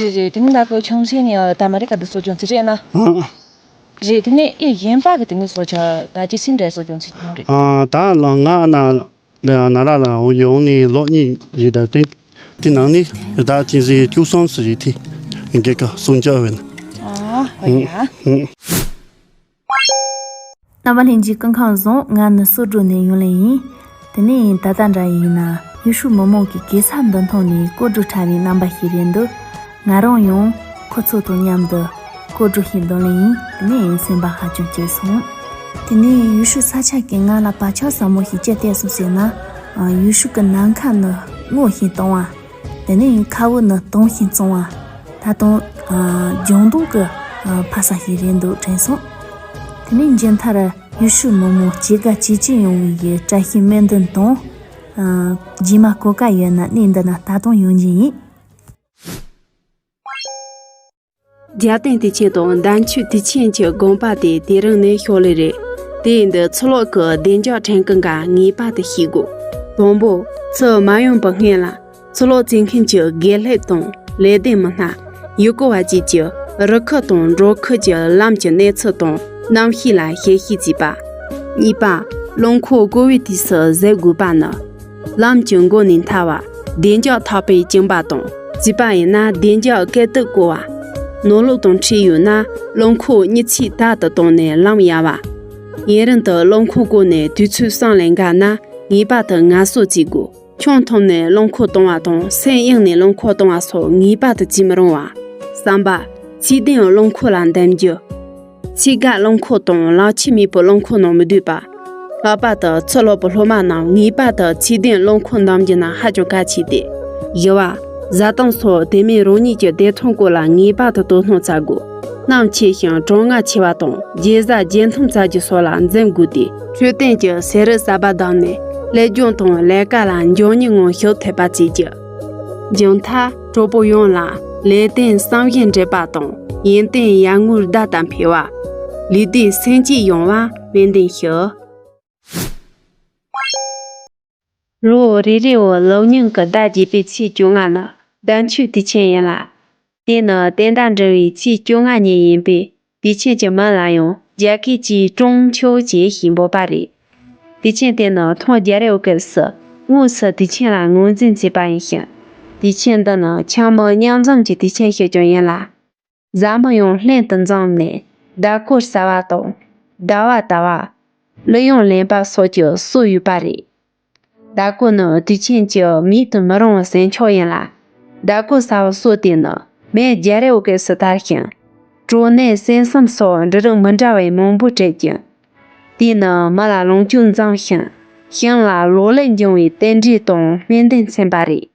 རེད་རེད། དེ་ནི་ད་ཁོ་ཆུང་ཆེ་ནས་ད་མ་རེད་ག་དུ་གསོ་སྐྱོང་ཚིག་རེད་ན། ཨང་། རེད། དེ་ནས་ཨེ་གཞན་པ་གི་དེ་ནས་སོ་ཆ་ད་ཅི་སིན་འདྲ་སོ་ཅུང་ཚིག་ཡོང་རེད། ཨ་ད་ལ་ང་ན་ལ་ན་ར་ལ་འོ་ཡོང་ནས་ལོ་གཉིས་རེད་ད་དེ་དེ་ནང་ནས་ད་ཅི་ཟེ་ཅུ་སོང་སི་རེད་དེ་འགེ་ཀ་སོང་ཅག་བེ་ན། ཨ་ཧོ་ཡ། རྣམ་པ་ལྷན་རྒྱས་སྐུ་ཁམས་བཟང་། ང་ནི་སོ་སྒྲོ་ནས་ཡོང་ལེ་ཡིན། དེ་ནས་ད་ལྟ་འདྲ་ཡིན་ན་ཡུལ་ཤུལ་མི་མང་གི་གེ་སར་འདུ་ཐང་ནས་སྐོར་བྲོ་འཁྲབ་པའི་རྣམ་པ་ཞིག་རེད་འདུག་ང་རང་ཡང་ཁོ་ཚོ་དང་མཉམ་དུ་སྐོར་བྲོ་ཞིག་འདོན་ལེ་ཡིན། དེ་ནས་སེམས་པ་ཧ་ཅང་སྐྱིད་སོང་། དེ་ནས་ཡུལ་ཤུལ་ས་ཆ་གིས་ང་ལ་བག་ཆགས་ཟབ་མོ་ཞིག་ཅི་སྟེར་སོང་ཟེར་ན། ཡུལ་ཤུལ་གྱི་ནམ་མཁའ་ནི་སྔོ་ཞིང་དྭངས་པ། དེ་ནས་མཁའ་དབུགས་ནི་དྭངས་ཤིང་གཙང་བ། ད་དུང་ཨ་ལྗང་མདོག་གི་ཨ་ཕ་ས་ཞིག་རེད་འདུག་དྲན་སོང་། དེ་ནས་མཇུག་མཐར་ཡུལ་ཤུལ་མི་མང་སྐྱིད་དགའ་བྱེད་ཀྱི་ཡོང་བའི་བཀྲ་ཤིས་སྨོན་འདུན་དང་། ཨ་རྗེས་མ་གོ་སྐབས་ཡོད་ན་གནས་འདི་ན་ད་དུང་ཡོང་རྒྱུ་ཡིན། རྒྱལ་བསྟན་དུས་ཆེན་དང་འདམ་ཆུ་དུས་ཆེན་གྱི་དགོངས་པ་དེ་དེ་རིང་ནས་ཤོར་ལེ་རེད། དེ་ཡིན་དུས་ཚུར་ལོག་གི་བདེ་འཇགས་ཁྲིམས་ཀྱི་འགན་ངེས་པར་དུ་ཞུ་དགོས། དང་པོ། ཚུར་མ་ཡོང་བའི་སྔོན་ལ། ཚུར་ལོག་བྱེད་མཁན་གྱི་དགེ་ལྷེབ་དང་ལས་སྡེ་མི་སྣ། ཡུལ་སྐོར་བ་བཅས་ཀྱིས་རི་ཁུལ་དང་འབྲོག་ཁུལ་གྱི་ལམ་གྱི་གནས་ཚུལ་དང་གནམ་གཤིས་ལ་ཞིབ་བཤེར་བྱས་པ། གཉིས་པ། རླངས་འཁོར་བསྐོར་བའི་དུས་སུ་གཟབ་དགོས་པ་ནི། ལམ་གྱི་མགོ་ནས་མཐའ་བར་བདེ་འཇགས་ཐག་པས་བཅིངས་པ་དང་། བྱིས་པ་ཡིན་ན་བདེ་འཇགས་སྐད་དུ་བསྐོར་བ། ནང་ལོགས་དང་འཁྲིས་ཡོད་ན་རླངས་འཁོར་གཉིས་ཚིགས་དག་ཏུ་བཏང་ནས་ལམ་ཡལ་བ། ཡུན་རིང་དུ་རླངས་འཁོར་བསྐོར་ནས་དུས་ཚོད་སོང་ལས་འགལ་ན་ངེས་པར་དུ་ངལ་གསོ་བྱེད་དགོས། ཆང་འཐུང་ནས་རླངས་འཁོར་གཏོང་བ་དང་སེམས་གཡེངས་ནས་རླངས་འཁོར་གཏོང་བ་སོགས་ངེས་པར་དུ་བྱེད་མི་རུང་བ། གསུམ་པ། ཚད་ལྡན་རླངས་འཁོར་ལ་འདེམས་རྒྱུ། ཆེད་མངགས་རླངས་འཁོར་དང་ལག་ཁྱེར་མེད་པའི་རླངས་འཁོར་ནང་མི་སྡོད་པ། ལྷག་པར་དུ་ཚུར་ལོག་པའི་སློབ་མ་རྣམས་ངེས་པར་དུ་ཚད་ལྡན་རླངས་འཁོར་འདེམས་རྒྱུ་ནི་ཧ་ཅང་གལ་ཆེ་སྟེ། བཞི་བ། བཟའ་བཏུང་སོགས་དེ་མིན་རང་ཉིད་ཀྱི་བདེ་ཐང་སྐོར་ལ་ངེས་པར་དུ་དོ་སྣང་བྱ་དགོས། གནམ་ཆེ་ཞིང་གྲང་ངར་ཆེ་བ་དང་རྒྱལ་བཟའ་རྒྱལ་འཐུང་བྱ་རྒྱུ་སོགས་ལ་འཛེམ་དགོས་ཏེ། འཕྲོད་བསྟེན་གྱི་ཟས་རིགས་གསར་པ་བདམས་ནས་སླེབས་སྦྱོང་དང་ལས་ཀ་ལ་མགྱོགས་མྱུར་ངང་ཞུགས་ཐུབ་པ་བྱེད་རྒྱུ། མཇུག་མཐར་གྲོགས་པོ་ཡོངས་ལ་ལས་རྟེན་བསམ་བཞིན་འགྲུབ་པ་དང་ཡོན་ཏན་ཡར་ངོའི་ཟླ་ལྟར་འཕེལ་བ། ལུས་བདེ་སེམས་སྐྱིད་ཡོང་བ་སྨོན་འདུན་ཞུ། ལོ་རེ་རེའི་ལོ་རྙིང་གི་ཟླ་བརྒྱད་པའི་ཚེས་བཅོ་ལྔ་ནི་ཟླ་མཆོད་དུས་ཆེན་ཡིན་ལ། དེ་ནི་བསྟན་ཟླ་འབྲིང་བའི་ཚེས་བཅོ་ལྔ་ཉིན་ཡིན་པས་དུས་ཆེན་གྱི་མིང་ལ་ཡང་རྒྱ་སྐད་ཀྱིས་ཀྲུང་ཆོའུ་ཅེས་ཞེས་འབོད་པ་རེད། དུས་ཆེན་དེ་ནི་ཐེངས་བརྒྱད་རེའི་སྐབས་སུ་དངོས་སུ་དུས་ཆེན་ལ་ངོས་འཛིན་བྱས་པ་ཡིན་ཞིང་། དུས་ཆེན་འདི་ནི་ཆེན་མོ་མཉམ་འཛོམས་ཀྱི་དུས་ཆེན་ཞིག་ཀྱང་ཡིན་ལ། བཟའ་མི་ཡང་ལྷན་དུ་འཛོམས་ནས་ཟླ་གོར་ཟ་བ་དང་ཟླ་བ་ཟླ་བ། གླུ་དབྱངས་ལེན་པ་སོགས་ཀྱི་སྲོལ་ཡོད་པ་རེད། ཟླ་གོར་ནི་དུས་ཆེན་གྱི་མེད་དུ་མི་རུང་བའི་ཟས་མཆོག་ཡིན་ལ། ཟླ་གོར་ཟ་བའི་སྲོལ་དེ་ནི་མེས་རྒྱལ་རབས་སྐབས་སུ་དར་ཞིང་། གྲོ་ནས་སྲན་གསུམ་སོགས་འབྲུ་རིགས་མི་འདྲ་བའི་མང་པོ་སྤྲད་ཅིང་། དེས་ནི་མི་ལ་ལོངས་སྤྱོད་འཛོམས་ཤིང་ཞིང་ལ་ལོ་ལེགས་འབྱུང་བའི་རྟེན་འབྲེལ་དང་སྨོན་འདུན་མཚོན་པ་རེད།